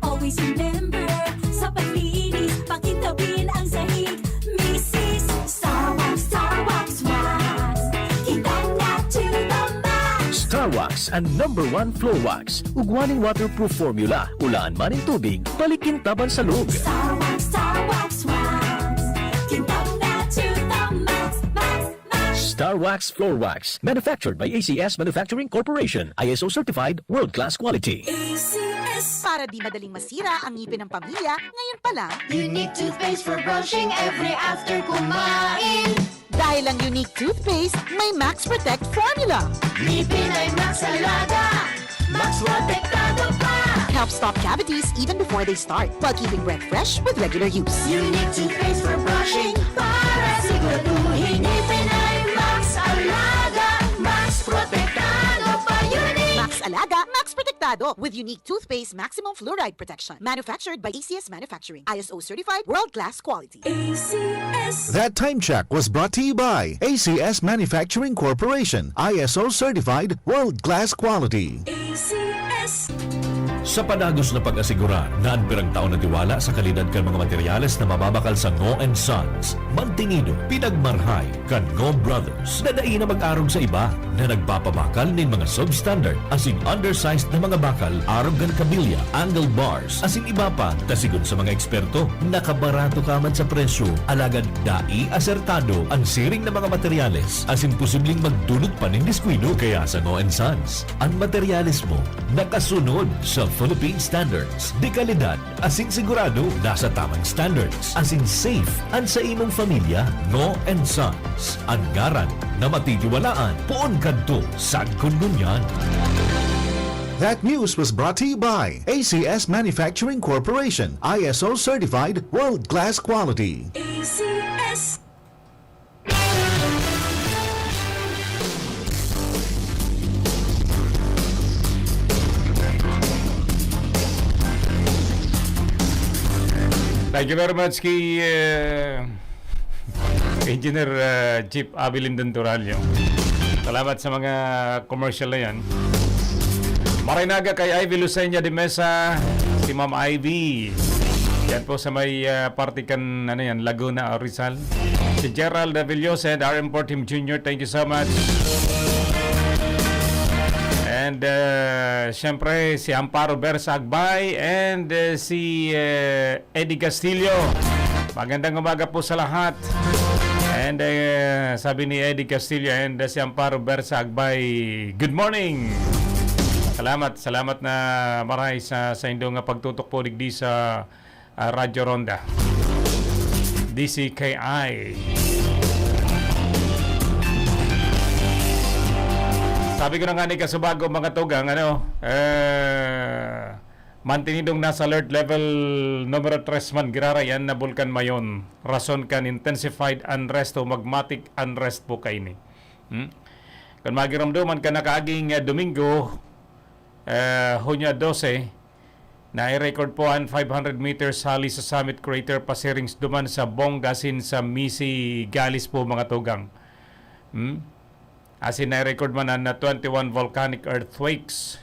Always remember, sa paglinis, pakintabin ang sahig. Misis, Star Wax, Star Wax, Wax. Kintab na to the max. Star Wax, ang number one floor wax. Ugwa nin waterproof formula, ulaan man nin tubig, balik kintaban sa log. Star Wax, Star Wax, Wax. Kintab na to the max, max, max. Star Wax Floor Wax, manufactured by A C S Manufacturing Corporation, I S O certified, world-class quality. A C S. Para di madaling masira ang ngipin ng pamilya, ngayon pa lang. Unique toothpaste for brushing every after kumain. Dahil ang Unique Toothpaste may Max Protect Formula. Ngipin ay Max Alaga, Max Protektado pa. Helps stop cavities even before they start, while keeping breath fresh with regular use. Unique toothpaste for brushing para siguraduhin ngipin ay Max Alaga, Max Protektado pa. Unique! Max Alaga, Max Protektado with Unique Toothpaste Maximum Fluoride Protection. Manufactured by A C S Manufacturing. I S O certified, world-class quality. A C S. That time check was brought to you by A C S Manufacturing Corporation, I S O certified, world-class quality. A C S. Sa padagos na pag-asigurar na an pirang tao natiwala sa kalidad kan mga materyales na mababakal sa Ngo and Sons, mantinido, pinagmarhay kan Ngo Brothers na dai na mag-arog sa iba na nagpapabakal nin mga substandard asin undersized na mga bakal arog kan kabilya, angle bars, asin iba pa. Ta sigon sa mga eksperto, nakabarato ka man sa presyo, alagad dai asertado an siring na mga materyales asin posibleng magdulot pa nin diskuido. Kaya sa Ngo and Sons, an materyales mo nakasunod sa Philippine Standards de Calidad asin sigurado nasa tamang standards asin safe an sa imong pamilya. Ngo and Sons, an ngaran na matitiwalaan poon kadto sagkod ngunyan. That news was brought to you by A C S Manufacturing Corporation, I S O certified, world-class quality. A C S. Thank you very much kay, eh, Engineer, eh, Chief Avi Lindon Turalio. Salamat sa mga commercial na yan. Maray na aga kay Ivy Lucenia de Mesa, si Ma'am Ivy. Yan po sa may, ah, parte kan, ano yan, Laguna o Rizal. Si Gerald Villosa and R M Portim Junior, thank you so much. And, uh, siyempre, si Amparo Bersa Agbay and, uh, si, uh, Eddie Castillo. Magandang umaga po sa lahat. And, uh, sabi ni Eddie Castillo and, uh, si Amparo Bersa Agbay, "Good morning." Salamat, salamat na maray sa, sa indong nga pagtutok po digdi sa, ah, Radyo Ronda. D C K I. Sabi ko na nga ni kasubago, mga tugang, ano, eh, mantinidong nasa alert level numero tres man giraray an na Bulkan Mayon. Rason kan intensified unrest o magmatic unrest po kaini. Hmm? Kan magiromdoman kan nakaaging, eh, Domingo, eh, Hunyo dose, nai-record po an five hundred meters hali sa Summit Crater pasiring duman sa Bong asin sa Misi Galis po, mga tugang. Hmm? Asin nai-record man an, ah, twenty-one volcanic earthquakes,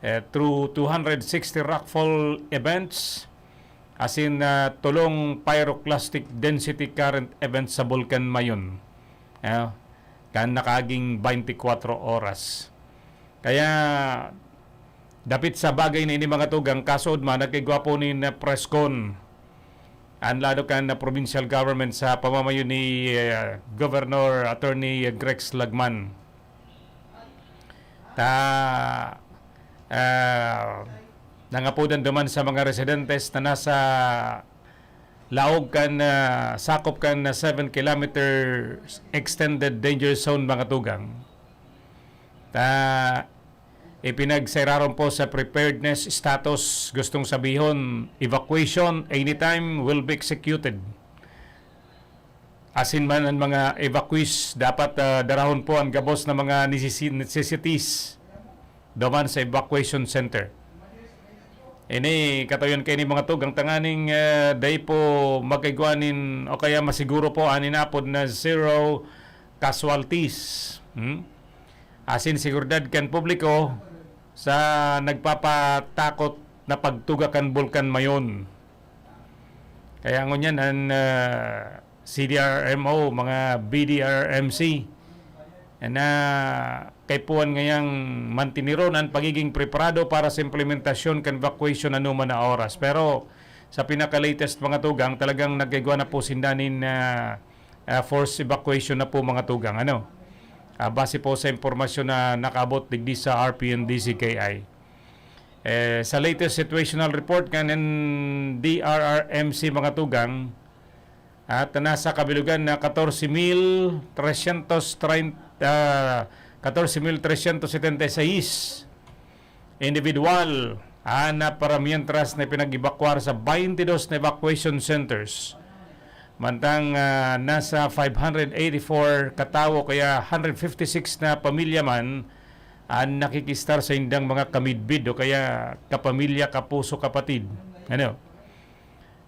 eh, through two hundred sixty rockfall events, asin, ah, tolong pyroclastic density current events sa Bulkan Mayon. Ah, kan nakaaging twenty-four oras. Kaya, dapit sa bagay na ini, mga tugang, kasuod man, nagkaigwa po nin, ah, press con an lado kan, ah, provincial government sa pamamayo ni, ah, Governor Attorney Grex Lagman. Ta, ah, nangapodan duman sa mga residentes na nasa laog kan, ah, sakop kan, ah, seven kilometer extended danger zone, mga tugang. Ta, ipinagsairaron po sa preparedness status, gustong sabihon, evacuation anytime will be executed. Asin man an mga evacuees, dapat, ah, darahon po an gabos na mga necessi-, necessities duman sa evacuation center. Ini, katayon kaini, mga tugang, tanganing, ah, dai po magkaigwa nin, o kaya masiguro po an inapod na zero casualties. Hmm? Asin seguridad kan publiko sa nagpapatakot na pagtuga kan Bulkan Mayon. Kaya ngunyan an, ah, C D R M O, mga B D R M C, na kaipuhan ngayang mantiniron an pagiging preparado para sa implementasyon kan evacuation anoman na oras. Pero sa pinaka-latest, mga tugang, talagang nagkaigwa na po sinda nin, ah, ah, forced evacuation na po, mga tugang. Ano? Ah, base po sa impormasyon na nakaabot digdi sa R P N D C K I. Eh, sa latest situational report kan N D R R M C, mga tugang, at nasa kabilugan na katorse mil tresyentos treinta, ah, katorse mil tresyentos setenta y seis individual an naparamientras na pinag-ebakwar sa twenty-two na evacuation centers. Mantang, ah, nasa five hundred eighty-four katawo, kaya hundred fifty-six na pamilya man an nakikistar sa indang mga kamidbid o kaya kapamilya, kapuso, kapatid. Ano?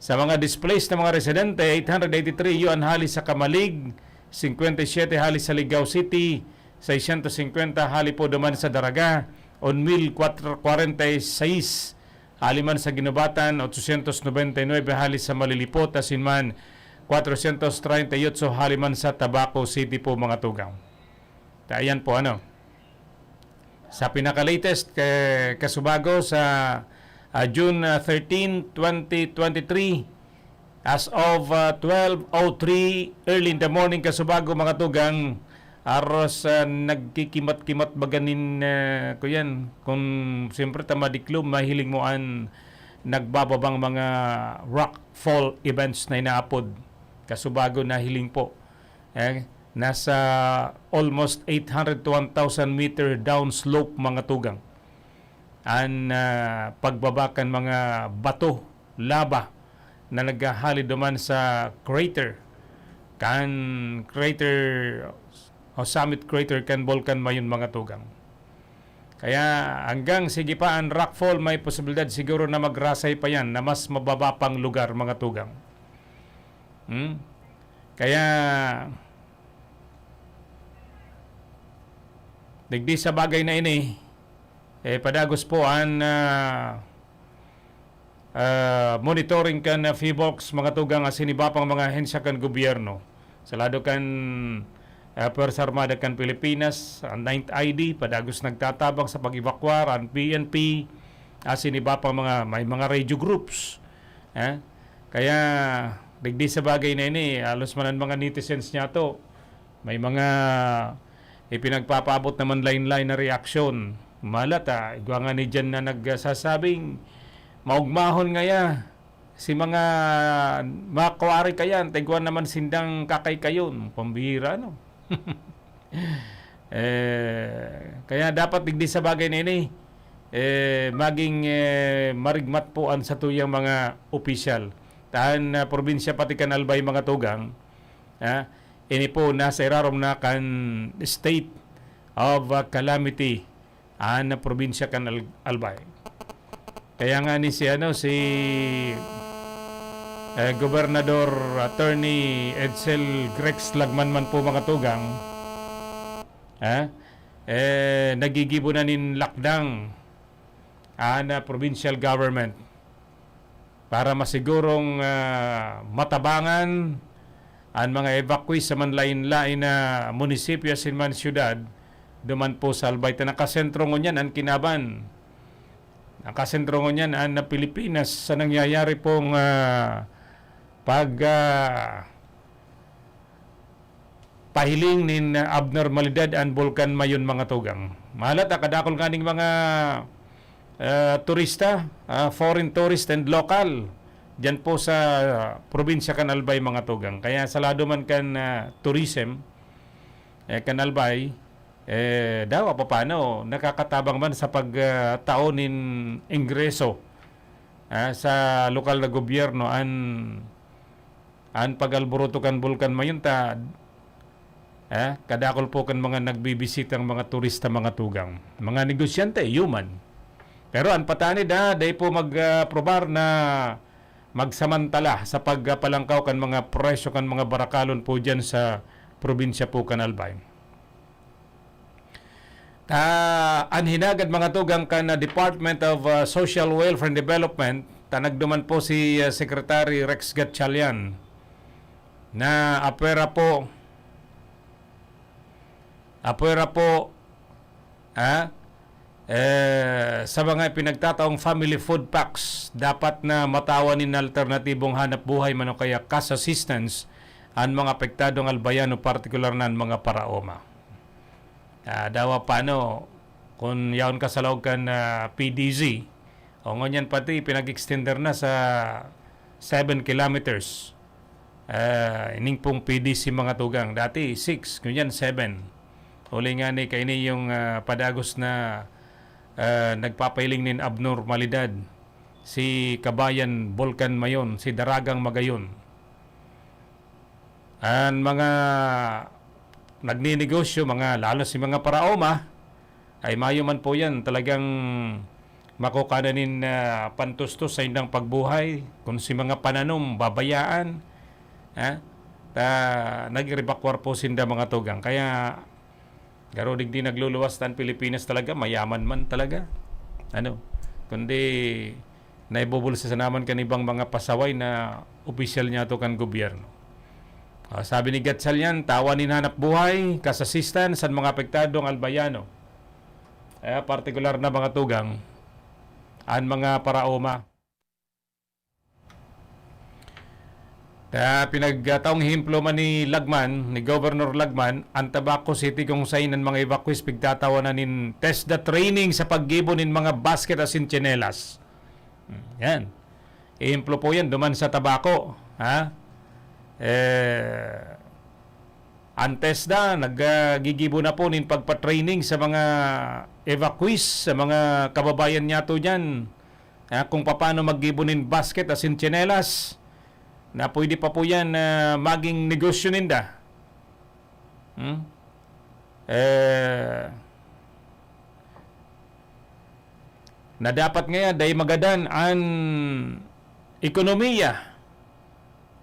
Sa mga displaced na mga residente, eight hundred eighty-three iyo an hali sa Camalig, cincuenta y siete hali sa Ligao City, seiscientos cincuenta hali po duman sa Daraga, un mil cuarenta y seis hali man sa Guinobatan, ochocientos noventa y nuebe hali sa Malilipot, asin man cuatrocientos treinta y ocho hali man sa Tabaco City po, mga tugang. Ta, ayan po, ano. Sa pinaka-latest, ke-, kasubago sa, ah, June, ah, thirteen, twenty twenty-three, as of, ah, twelve oh three early in the morning, kasubago, mga tugang, aros, ah, nagkikimat-kimat baga nin, ah, kuyan, kung siyempre ta madiklom, mahiling mo an nagbababang mga rockfall events na inaapod. Kasubago nahiling po. Eh, nasa almost eight hundred to one thousand meter downslope, mga tugang. An, ah, pagbaba kan mga bato, lava, na naghahalid duman sa crater, kan crater o summit crater kan Bulkan Mayon, mga tugang. Kaya hanggang sige pa an rockfall, may posibilidad siguro na magrasay pa yan na mas mababa pang lugar, mga tugang. Hmm? Kaya, digdi sa bagay na ini, eh, padagos po an, ah, ah, monitoring kan, ah, PHIVOLCS, mga tugang, asin iba pang mga ahensya kan gobyerno. Sa lado kan, ah, Puwersa Armada kan Pilipinas, ang Ninth I D, padagos nagtatabang sa pag-evakuar, ang P N P, asin iba pang mga, may mga radio groups. Eh? Kaya, digdi sa bagay na ini, halos man ang mga netizens niyato, may mga ipinagpapaabot naman lain-lain na reaksyon. Malat, ah, igwa nga ni Jan na nagsasabing, "Maugmahon ngaya si mga makwari kayan, ta igwa naman sindang kakaykayon." Pambihira, no? Eh, kaya dapat digdi sa bagay na ini, eh, maging, eh, marigmat po an satuyang mga opisyal. Ta an, ah, probinsya pati kan Albay, mga tugang, ah, ini po nasa irarom na kan state of, ah, calamity an probinsya kan Al-, Albay. Kaya nga ni si, ano, si, eh, Gobernador Attorney Edsel Grex Lagman man po, mga tugang, ah, eh, nagigibo na nin lakdang an, ah, provincial government para masigurong, ah, matabangan an mga evacuees sa manlain-lain na munisipyo asin man syudad duman po sa Albay. Ta nakasentro ngunyan an kinaban. Nakasentro ngunyan an Pilipinas sa nangyayari pong, ah, pag, ah, pahiling nin abnormalidad an Bulkan Mayon, mga tugang. Mahalat, ah, kadakol nganing mga, ah, turista, ah, foreign tourist and local, diyan po sa probinsya kan Albay, mga tugang. Kaya sa lado man kan, ah, tourism, eh, kan Albay, eh, dawa papaano, nakakatabang man sa pag, ah, tao nin ingreso, ah, sa lokal na gobyerno an, an pag-alboroto kan Bulkan Mayon ta, ah, kadakol po kan mga nagbibisitang mga turista, mga tugang. Mga negosyante, iyo man. Pero an patanid, ah, dai po mag, ah, probar na magsamantala sa pagpalangkaw kan mga presyo kan mga barakalon po diyan sa probinsya po kan Albay. Ta, an hinagad, mga tugang, kan, ah, Department of, ah, Social Welfare and Development, ta nagduman po si, ah, Secretary Rex Gatchalian na apwera po, apwera po, ah, eh, sa mga pinagtataong family food packs, dapat na matawan nin alternatibong hanap buhay man o kaya cash assistance an mga apektadong Albayano, partikular na an mga paraoma. Ah, dawa paano, kun yaon ka sa laog kan, ah, P D Z, o ngunyan pati pinag-extender na sa seven kilometers. Ah, ining pong P D Z, mga tugang. Dati, six, ngunyan, seven. Huli nga ni kaini yung, ah, padagos na, ah, nagpapahiling nin abnormalidad, si Kabayan Bulkan Mayon, si Daragang Magayon. An mga nagninegosyo, mga, lalo si mga paraoma, ay mayo man po yan talagang makukuha na nin, ah, pantustos sa indang pagbuhay. Kung si mga pananom, babayaan, ha? Ta, nag-evacuar po sinda, mga tugang. Kaya, garo digdi nagluluwas ta an Pilipinas talaga, mayaman man talaga. Ano? Kundi naibubulsa sa naman kan ibang mga pasaway na opisyal niyato kan gobyerno. Ah, sabi ni Gatchalian, tawan nin hanap buhay, cash assistance an mga apektadong Albayano. Eh, partikular na, mga tugang, an mga paraoma. Ta pinagtaong ehemplo man ni Lagman, ni Governor Lagman, an Tabaco City, kung sain an mga evacuees pigtatawanan nin TESDA training sa paggibo nin mga basket asin tsinelas. Hmm, yan. Ehemplo po yan, duman sa Tabaco, ha? Eh, an TESDA, naggigibo na po nin pagpa-training sa mga evacuees, sa mga kababayan niyato diyan. Ah, kung papaano maggibo nin basket asin tsinelas, na pwede pa po yan, ah, maging negosyo ninda. Hmm? Eh, na dapat ngaya, dai magadan an ekonomiya,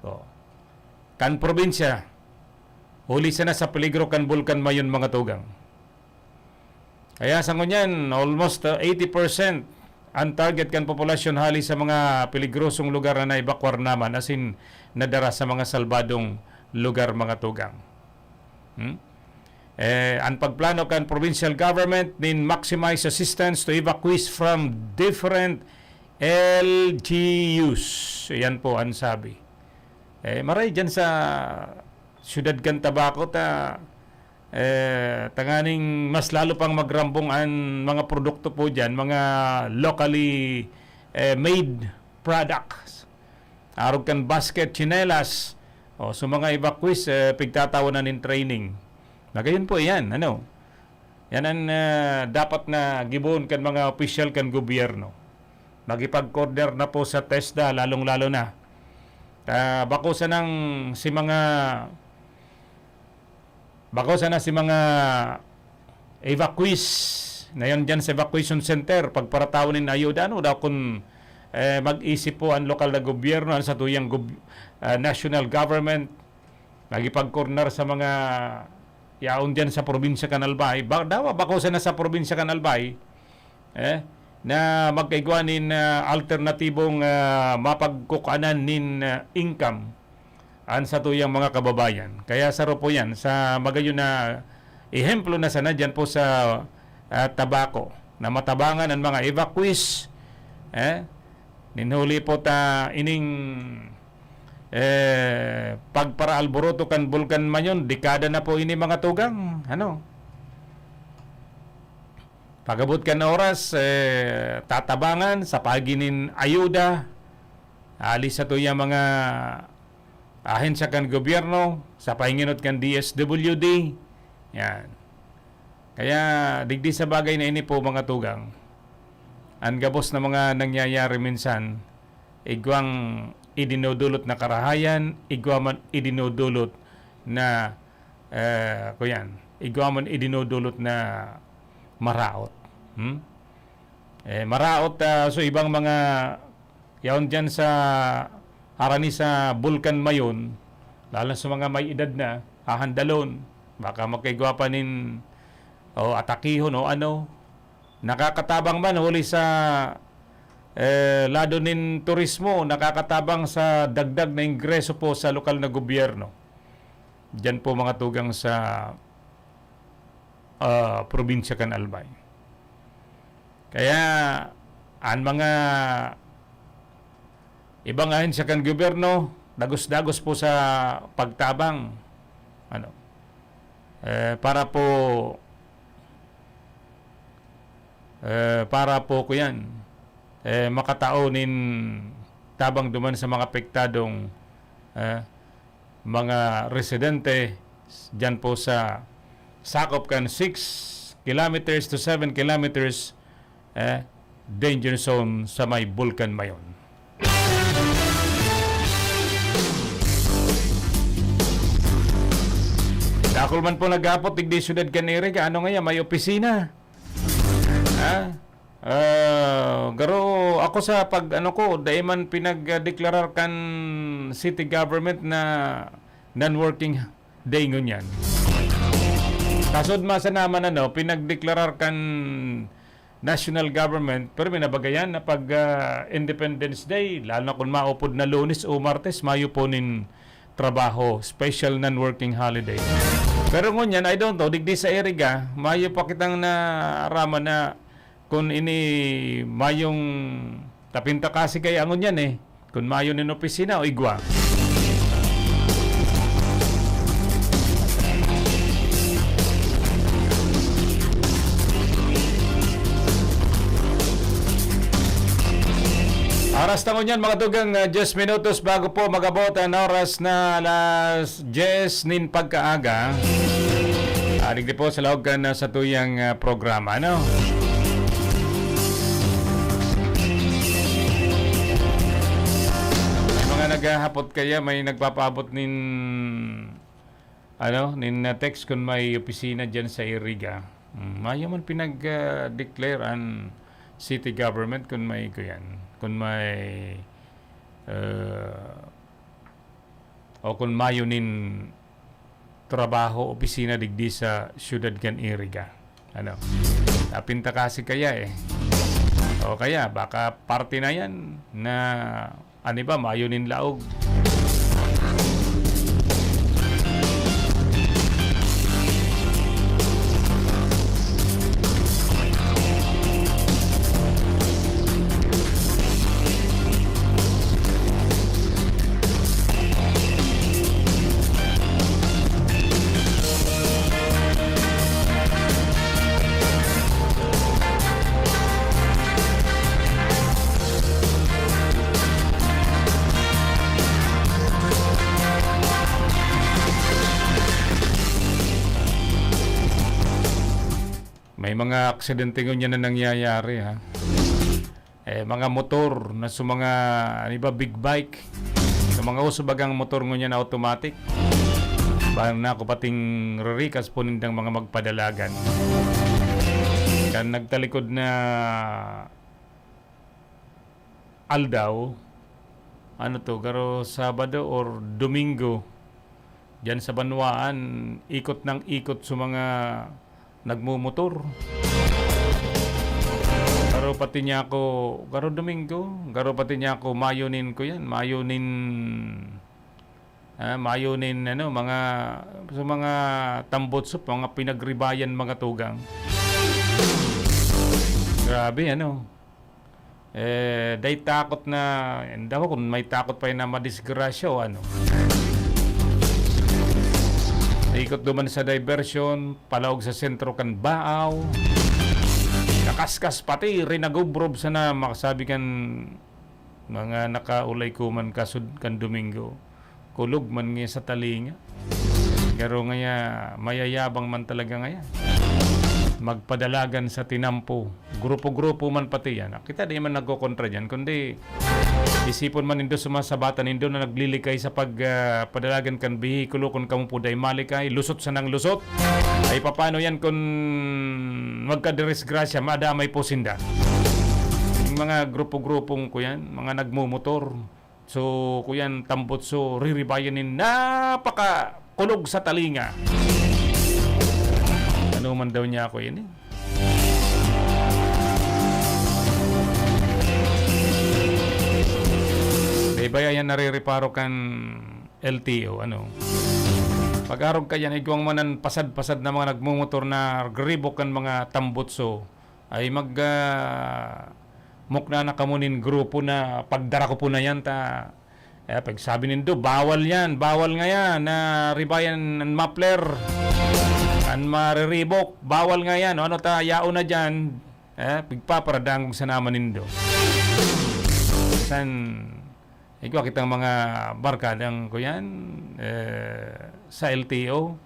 o, kan probinsya, huli sana sa peligro kan Bulkan Mayon, mga tugang. Kaya sa ngunyan, almost, uh, eighty percent Ang target kan populasyon hali sa mga peligrosong lugar na naebakwar naman, asin nadara sa mga salbadong lugar, mga tugang. Hmm? Eh, ang pagplano kan provincial government nin maximize assistance to evacuees from different L G Us. Yan po ang sabi. Eh, maray dyan sa siyudad kan Tabaco, ta, eh, tanganing mas lalo pang magrambong ang mga produkto po dyan, mga locally, eh, made products. Arog kan basket, tsinelas, o sa mga evacuees, eh, pigtatawanan nin training. Na gayon po iyan, ano? Yan ang, ah, dapat na gibohon kan mga opisyal kan gobyerno. Makipag-coordinate na po sa TESDA, lalong-lalo na. Ah, bako sanang si mga, bako sana si mga evacuees na yan dyan sa evacuation center, pagparatawan nin ayuda, ano daw kung, eh, mag-isip po ang lokal na gobyerno, ang satuyang gob-, ah, national government, makipag-coordinate sa mga yaon dyan sa probinsya kan Albay. Ba-, dawa bako sana sa probinsya kan Albay, eh, na magkaigwa nin, ah, alternatibong, ah, mapagkukuanan nin, ah, income an satuyang mga kababayan. Kaya saro po yan sa magayon na ehemplo na sana dyan po sa, ah, Tabaco, na matabangan ang mga evacuees, eh, nin huli po ta ining, eh, pagpara-alboroto kan Bulkan Mayon, dekada na po ini, mga tugang. Ano? Pag-abot kan oras, eh, tatabangan sa paagi nin ayuda, hali satuyang mga ahensya kan gobyerno, sa pahinginot kan D S W D. Yan. Kaya, digdi sa bagay na ini po, mga tugang, ang gabos na mga nangyayari minsan, igwang idinudulot na karahayan, igwa man idinudulot na, eh, kuyan, igwa man idinudulot na maraot. Hmm? Eh, maraot, ah, so ibang mga yaon dyan sa harani sa Bulkan Mayon, lalo sa mga may edad na, hahandalon, baka magkaigwa pa nin, o atakihon o ano, nakakatabang man huli sa, eh, lado nin turismo, nakakatabang sa dagdag na ingreso po sa lokal na gobyerno. Diyan po, mga tugang, sa, ah, probinsya kan Albay. Kaya, ang mga ibang ahensya kan gobyerno, dagos-dagos po sa pagtabang. Ano? Eh, para po, eh, para po, kuyan, eh, makatao nin tabang duman sa mga apektadong, eh, mga residente diyan po sa sakop kan six kilometers to seven kilometers, eh, danger zone sa may Bulkan Mayon. Dakul man po naghapot digdi syudad kan Iriga. Ano ngaya, may opisina? Ha? Ah, garo, ako sa pag, ano ko, dai man pinagdeklarar kan city government na non-working day ngunyan. Kasod man sana man, ano, pinagdeklarar kan national government, pero may nabagayan na pag, ah, Independence Day, lalo na kung maupod na Lunes o Martes, mayo po nin trabaho, special non-working holiday. Pero ngunyan, I don't know, digdi sa Iriga, mayo pa kitang naaraman na kung ini mayong tapinta kasi kaya ngunyan eh, kung mayo nin opisina o igwa. Oras na ngunyan, mga tugang, ah, diyes minutos bago po mag-abot ang oras na alas diyes nin pagkaaga. Ah, digdi po sa laog kan, ah, satuyang, ah, programa, no? May mga naghahapot kaya, may nagpapaabot nin, ano, nin, ah, text kung may opisina dyan sa Iriga. Hmm, mayo man pinag, ah, declare an city government kung may, kuyan, kung may, ah, o kung mayo nin trabaho, opisina digdi sa siyudad kan Iriga. Ano? Tapinta kasi kaya eh. O kaya, baka parte na yan na, ano ba, mayo nin laog. May mga aksidente ngunyan na nangyayari, ha? Eh, mga motor na sa mga, ano ba, big bike, sa mga uso bagang motor ngunyan na automatic. Bang na ako pating ririkas po nindang mga magpadalagan. Kan nagtalikod na aldaw, ano to, garo Sabado or Domingo, diyan sa banwaan, ikot ng ikot sa mga nagmumotor. Garo pati niya ako, garo Domingo, garo pati niya ako, mayunin ko yan, mayunin, ah, mayunin, ano, mga, sa mga tambotso, mga pinagribayan, mga tugang. Grabe, ano. Eh, dai takot na, daw kung may takot pa yun na madisgrasya o ano. Ikot duman sa diversion, palaog sa sentro kan Baaw. Nakaskas pati, rinagubrob sana makasabi kan mga nakaulay ko man kasud kan Domingo. Kulog man ngaya sa talinga. Garo ngaya, mayayabang man talaga ngaya. Magpadalagan sa tinampo. Grupo-grupo man pati yan. Kita di man nagkokontra dyan, kundi isipon man nindo sa mga sabatan nindo na naglilikay sa pag, ah, padalagan kan behikulo. Kun kamo po dai malikay, lusot sanang lusot. Ay, papaano yan kun magkadisgrasya, madamay po sinda? Yung mga grupo-grupong ko yan, mga nagmumotor. So, kuyan, tambotso, riribayan nin napakakulog sa talinga. Ano man daw niya ako ini? Di ba yan narireparo kan L T O, ano? Pag-arog ka yan, igwang man ang pasad-pasad na mga nagmumotor na gribok kan mga tambotso. Ay mag, ah, mukna na kamo nin grupo na pagdara ko po na yan ta, eh, pagsabi nindo, "Bawal yan, bawal nga yan, na ribayan an muffler, an mariribok, bawal nga yan." O ano ta, yaon na dyan, eh, pigpaparadangog sana man nindo. San, igwa kitang mga barkadang ko yan, eh, sa L T O,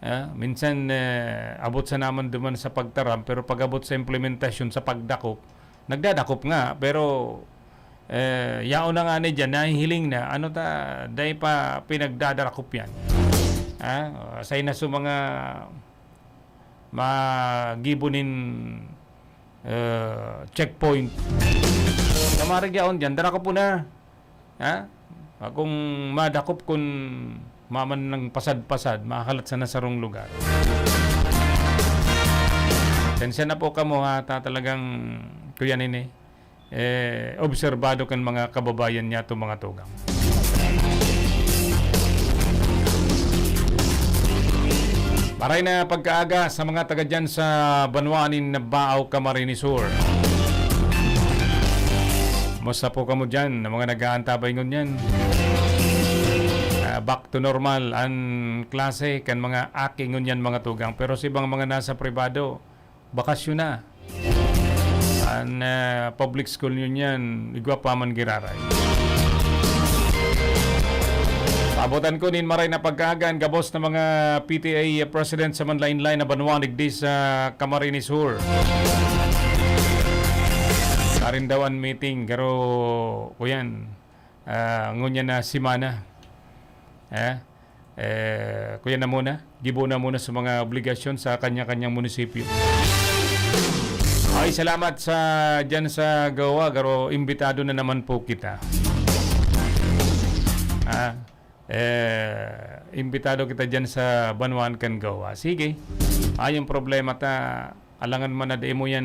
Ah, minsan, eh, abot sana man duman sa pagtaram, pero pag-abot sa implementasyon, sa pagdakop, nagdadakop nga, pero, eh, yaon na nga ni diyan, nahihiling na, ano ta, dai pa pinagdadarakop yan. Ah, asay na sa mga magibo nin, eh, checkpoint. Sa mga yaon diyan, darakop po na. Ha? Kung madakop kun maman ng pasad-pasad, mahalat sa nasarong lugar. Sensya na po kamo, ha, ta talagang, kuya nini, eh, obserbado kan mga kababayan niya to, mga tugang. Maray na pagkaaga sa mga taga dyan sa banwa nin Baaw, Camarines Sur. Musta po kamo dyan, na mga nag-aantabay ngunyan? Ah, back to normal an klase kan mga aki ngunyan, mga tugang. Pero sa ibang mga nasa pribado, bakasyon na. An, ah, public school ngunyan, igwa pa man giraray. Paabotan ko nin maray na pagkaaga an gabos na mga P T A president sa manlain-lain na banwa digdi sa Camarines Sur. Karin daw an meeting, garo, kuyan, ah, ngunyan na semana. Eh, eh, kuyan na muna. Gibo na muna sa mga obligasyon sa kanya-kanyang munisipyo. Ay, salamat sa, dyan sa Goa, garo imbitado na naman po kita. Ah, eh, imbitado kita dyan sa banwaan kan Goa. Sige, ayong problema ta, alangan man na di mo yan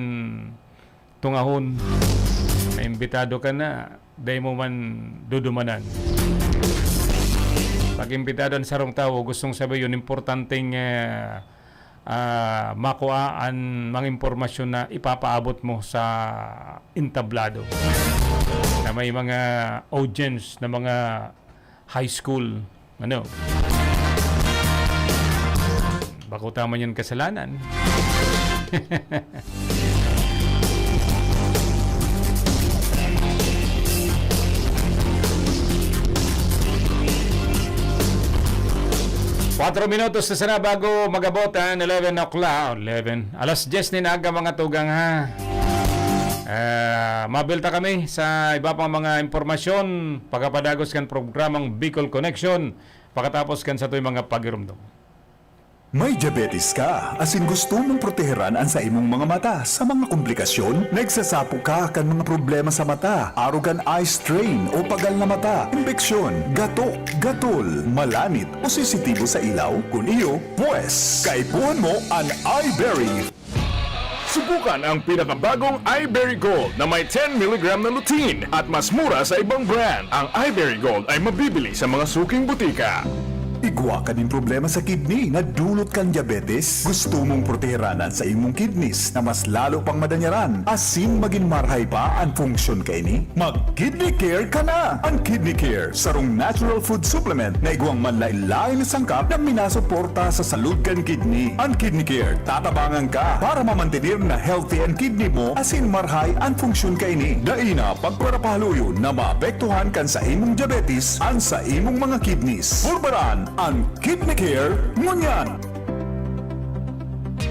tungahon, naimbitado ka na, dai mo man dudumanan. Pag imbitado an sarong tawo, gustong sabihin, importanteng, eh, ah, makua an mga impormasyon na ipapaabot mo sa entablado, na may mga audience na mga high school. Ano? Bako ta man yan kasalanan. Kwatro minutos na sana bago mag-abot ang eleven o'clock. Eleven. Alas dyes nin aga, mga tugang, ha? Ah, mabilta kami sa iba pang mga impormasyon pagkapadagos kan programang Bicol Connection, pakatapos kan satoy mga pagirumdom. May diabetes ka, asin gusto mong proteheran an saimong mga mata sa mga komplikasyon? Nagsasapo ka kan mga problema sa mata, arog an eye strain o pagal na mata, impeksyon, gatok, gatol, malanit o sensitibo sa ilaw? Kun iyo, pwes, kaipuhan mo an Eyeberry. Subukan ang pinakabagong Eyeberry Gold na may ten milligram na lutein at mas mura sa ibang brand. Ang Eyeberry Gold ay mabibili sa mga suking butika. Igwa ka nin problema sa kidney na dulot kan diabetes? Gusto mong proteheran an saimong kidneys na mas lalo pang madanyaran asin magin marhay pa an funksyon kaini? Mag-Kidney Care ka na! An Kidney Care, sarong natural food supplement na igwang manlaen-laen na sangkap na minasuporta sa salud kan kidney. An Kidney Care, tatabangan ka para mamantener na healthy an kidney mo asin marhay an funksyon kaini. Dai na pagparapahaluyon na maapektuhan kan saimong diabetes an saimong mga kidneys. Purbaran an Kidney Care ngunyan!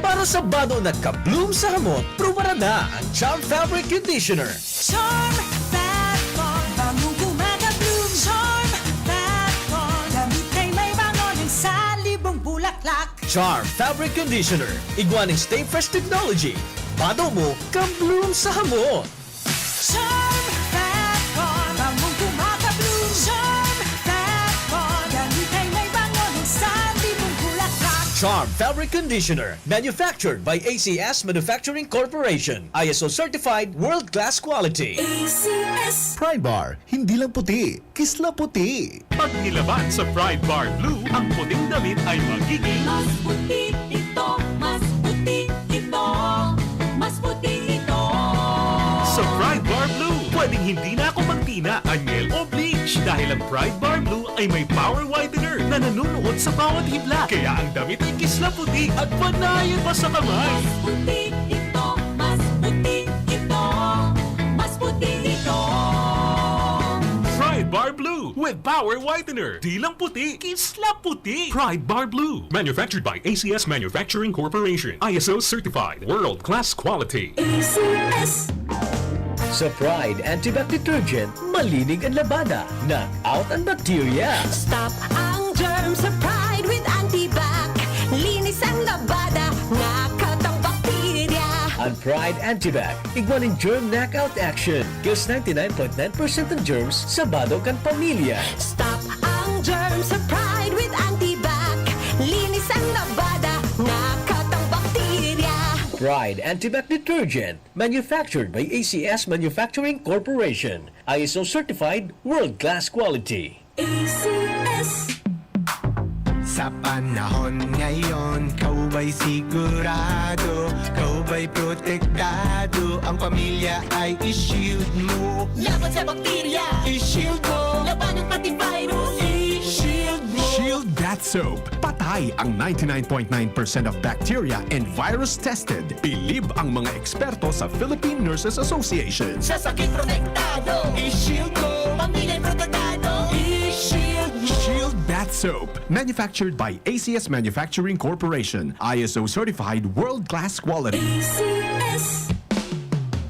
Para sa bado na ka-bloom sa hamot, prubaran na ang Charm Fabric Conditioner. Charm Fat Con, bangong gumagabloom. Charm Fat Con, damit ay may bango ng salibong bulaklak. Charm Fabric Conditioner, igwa nin Stay Fresh Technology. Bado mo, ka-bloom sa hamot. Charm Fat Con, bangong gumagabloom. Charm Fat Con, damit ay may bango ng salibong bulaklak. Charm Fabric Conditioner, manufactured by A C S Manufacturing Corporation. I S O certified, world-class quality. A C S. Pride Bar, hindi lang puti, kisla puti. Pag nilaban sa Pride Bar Blue, ang puting damit ay magiging mas puti ito, mas puti ito, mas puti ito. Sa Pride Bar Blue, pwedeng hindi na ako magtina, anyel o bleach dahil ang Pride Bar Blue ay may power whitener na nanunuot sa bawat hibla. Kaya ang damit ay kisla puti at panayon pa sa kamay. Mas puti ito, mas puti ito, mas puti ito. Pride Bar Blue with power whitener. Di lang puti, kisla puti. Pride Bar Blue. Manufactured by A C S Manufacturing Corporation. I S O certified. World class quality. A C S. Sa Pride Antibac Detergent, malinig an labada. Knock out an bacteria. Stop ang germ sa Pride with Antibac. Linis ang labada, ngakot ang bakterya. An Pride Antibac, igwa nin germ knockout action. Kills ninety-nine point nine percent ng germs sa bado kan pamilya. Stop ang germ sa Pride with Antibac. Linis ang labada, ngakot ang bakterya. Pride Antibac Detergent, manufactured by A C S Manufacturing Corporation. I S O certified, world-class quality. A C S. Sa panahon ngayon, ikaw ba'y sigurado? Ikaw ba'y protektado? Ang pamilya ay i-shield mo. Laban sa bakterya, i-shield mo. Labanan pati virus, i-shield mo. Shield Bath Soap. Patay ang ninety-nine point nine percent of bacteria and virus tested. Bilib ang mga eksperto sa Philippine Nurses Association. Sa sakit protektado, i-shield mo. Pamilya'y protektado, i-shield mo. Shield Bath Soap. Manufactured by A C S Manufacturing Corporation. I S O certified, world-class quality. A C S.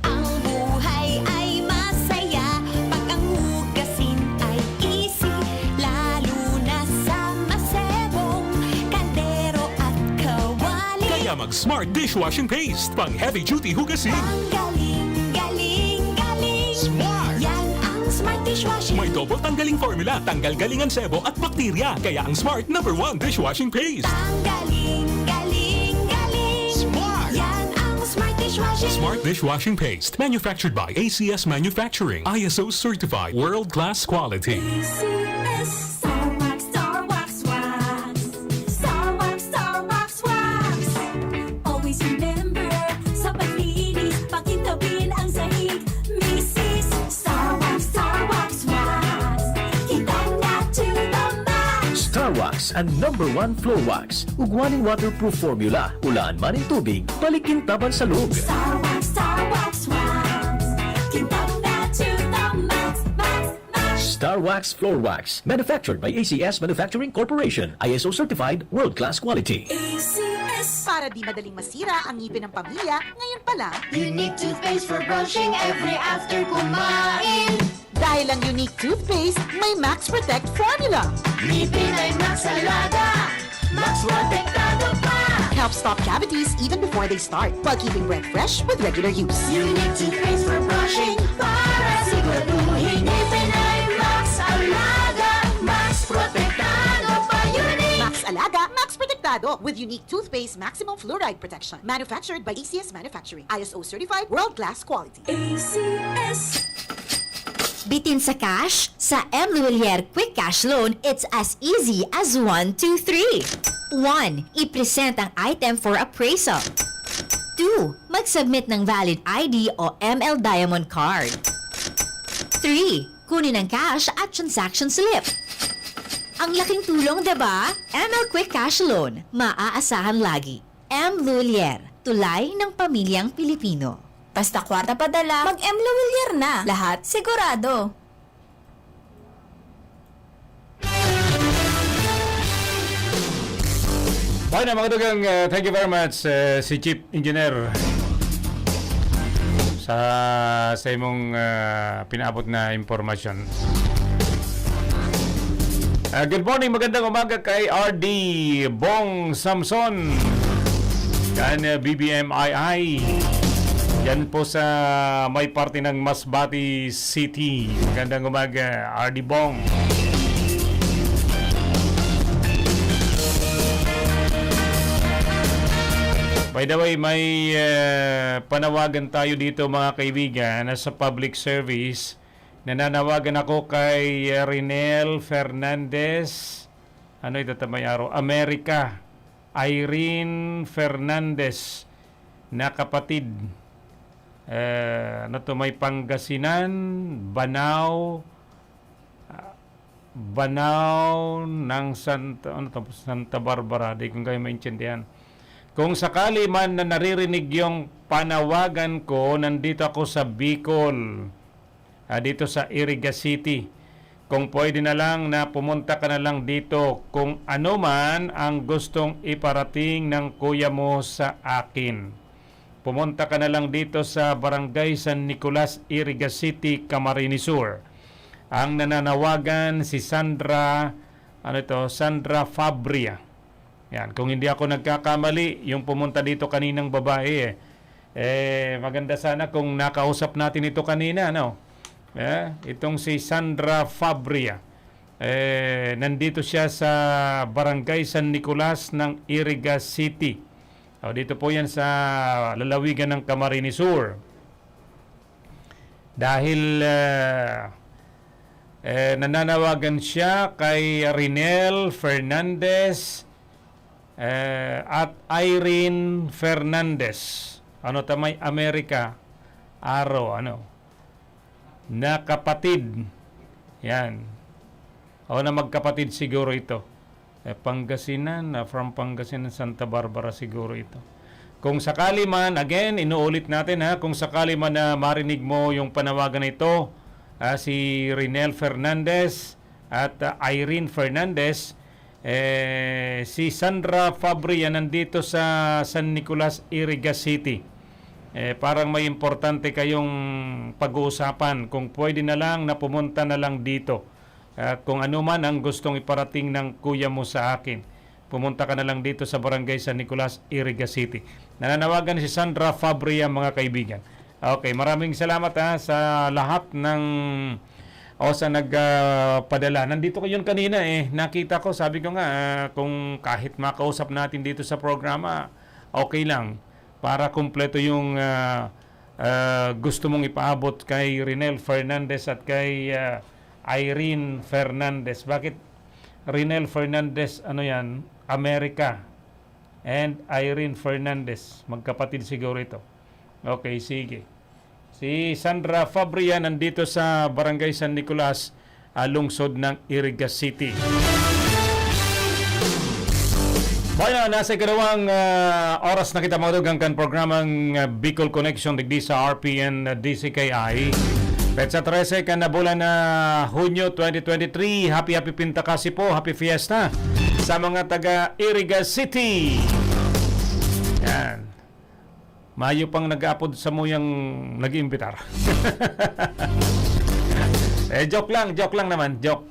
Ang buhay ay masaya pag ang hugasin ay easy, lalo na sa masebong kaldero at kawali. Kaya mag Smart Dishwashing Paste, pang heavy duty hugasin. Ang galing, galing, galing. Smart! Yan ang Smart Dishwashing. May double tanggaling formula, tanggal galing ang sebo at bakterya. Kaya ang Smart number one dishwashing paste. Ang galing, galing, galing. Smart! Yan ang Smart Dishwashing. Smart dishwashing paste, manufactured by A C S Manufacturing, I S O certified, world-class quality. A C S, Star Wax, Star Wax, Wax. Star Wax, Star Wax, Wax. Always remember, sa paglinis, pakintabin ang sahig. Misis, Star Wax, Star Wax, Wax. Kintab na to the max. Star Wax, ang number one floor wax. Ugwa nin waterproof formula. Ulaan man nin tubig, balik kintaban sa loob. Star Wax, Star Wax, Wax. Kintab na to the max, max, max. Star Wax Floor Wax. Manufactured by A C S Manufacturing Corporation. I S O certified, world-class quality. A C S. Para di madaling masira ang ngipin ng pamilya, ngayon pa lang. Unique toothpaste for brushing every after kumain. Dahil ang Unique Toothpaste may Max Protect Formula. Ngipin ay Max Alaga, Max Protektado pa. Helps stop cavities even before they start, while keeping breath fresh with regular use. Unique Toothpaste for brushing para siguraduhin ngipin ay Max Alaga, Max Protektado pa. Unique. Max Alaga, Max Protektado with Unique Toothpaste Maximum Fluoride Protection. Manufactured by A C S Manufacturing. I S O certified, world-class quality. A C S. Bitin sa cash? Sa M Luwilier Quick Cash Loan, it's as easy as one, two, three. One, i-present ang item for appraisal. Two, mag-submit ng valid I D o M L Diamond Card. Three, kunin ang cash at transaction slip. Ang laking tulong, di ba? M L Quick Cash Loan, maaasahan lagi. M Luwilier, tulay ng pamilyang Pilipino. Basta kwarta padala, mag-M Luwilier na. Lahat sigurado. Okay na, mga dugang, uh, thank you very much, uh, si Chief Engineer, sa, sa imong, uh, pinaabot na impormasyon. Uh, good morning, magandang umaga kay R D Bong Samson. Kan, uh, B B M I I. Yan po sa may parte ng Masbate City. Magandang umaga, R D Bong. By the way, may, uh, panawagan tayo dito, mga kaibigan, na sa public service. Nananawagan ako kay, uh, Rinel Fernandez. Ano ito, Tamay Araw? America. Irene Fernandez na kapatid. Eh, ano to, may Pangasinan, Banao, ah, Banao ng Santa, ano to, Santa Barbara, di ko kayo maintindihan. Kung sakali man na naririnig yung panawagan ko, nandito ako sa Bicol, ah, dito sa Iriga City. Kung pwede na lang na pumunta ka na lang dito kung ano man ang gustong iparating ng kuya mo sa akin. Pumunta ka na lang dito sa Barangay San Nicolas, Iriga City, Camarines Sur. Ang nananawagan si Sandra, ano ito, Sandra Fabria. Yan, kung hindi ako nagkakamali, yung pumunta dito kaninang babae eh. Eh, maganda sana kung nakausap natin ito kanina, no? Eh, itong si Sandra Fabria. Eh, nandito siya sa Barangay San Nicolas ng Iriga City. O, dito po yan sa lalawigan ng Camarines Sur. Dahil, eh, eh, nananawagan siya kay Rinel Fernandez, eh, at Irene Fernandez. Ano ta may America? Araw, ano? Na kapatid. Yan. O na magkapatid siguro ito. Eh, Pangasinan, ah, from Pangasinan, Santa Barbara siguro ito. Kung sakali man, again, inuulit natin ha, kung sakali man na marinig mo yung panawagan na ito, ah, si Rinel Fernandez at, ah, Irene Fernandez, eh, si Sandra Fabria nandito sa San Nicolas, Iriga City. Eh, parang may importante kayong pag-uusapan. Kung pwede na lang na pumunta na lang dito. Ah, kung ano man ang gustong iparating ng kuya mo sa akin, pumunta ka na lang dito sa Barangay San Nicolas, Iriga City. Nananawagan si Sandra Fabria, mga kaibigan. Okay, maraming salamat, ha, sa lahat ng, o sa nag, ah, padala. Nandito ko yun kanina eh. Nakita ko, sabi ko nga, ah, kung kahit makausap natin dito sa programa, okay lang. para kumpleto yung, ah, ah, gusto mong ipaabot kay Rinel Fernandez at kay, ah, Irene Fernandez. Bakit Rinel Fernandez, ano yan? America. And Irene Fernandez. Magkapatid siguro ito. Okay, sige. Si Sandra Fabria nandito sa Barangay San Nicolas, ah, lungsod ng Iriga City. Bueno, nasa ikalawang, ah, oras na kita, mga tugang, kan programang, ah, Bicol Connection digdi sa R P N, ah, D C K I. Petsa trese kan na bulan na Hunyo twenty twenty-three. Happy, happy Pintakasi po, happy fiesta sa mga taga Iriga City. Yan. Mayo pang nag-aapod samuyang nag-iimbitar. Eh, joke lang, joke lang naman, joke.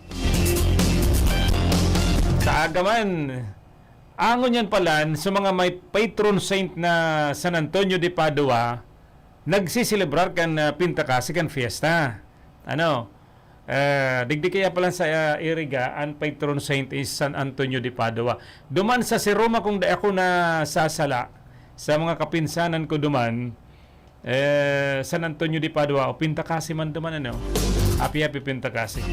Sa aga man, angon yan palan, sa mga may patron saint na San Antonio de Padua, nagsiselebrar kan, ah, Pintakasi kan fiesta. Ano? Eh, digdi kaya palan sa, ah, Iriga, ang patron saint is San Antonio de Padua. Duman sa Siroma, kung di ako nasasala, sa mga kapinsanan ko duman, eh, San Antonio de Padua, o Pintakasi man duman, ano? Happy, happy Pintakasi.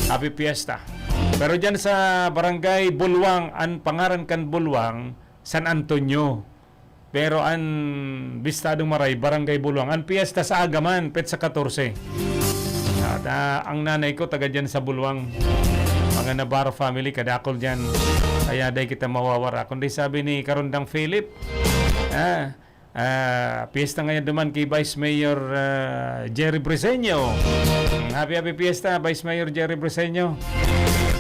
Happy Fiesta. Pero dyan sa Barangay Bulwang, ang pangaran kan Bulwang, San Antonio. Pero an bistadong maray, Barangay Bulwang. An piyesta sa aga man, petsa katorse. At, ah, ang nanay ko, taga dyan sa Bulwang. Mga Navarro family, kadakol dyan. Kaya dai kita mawawara. Kundi sabi ni Karondang Philip, ah, ah, piyesta ngayon duman kay Vice Mayor, ah, Jerry Briseño. Happy, happy piyesta, Vice Mayor Jerry Briseño.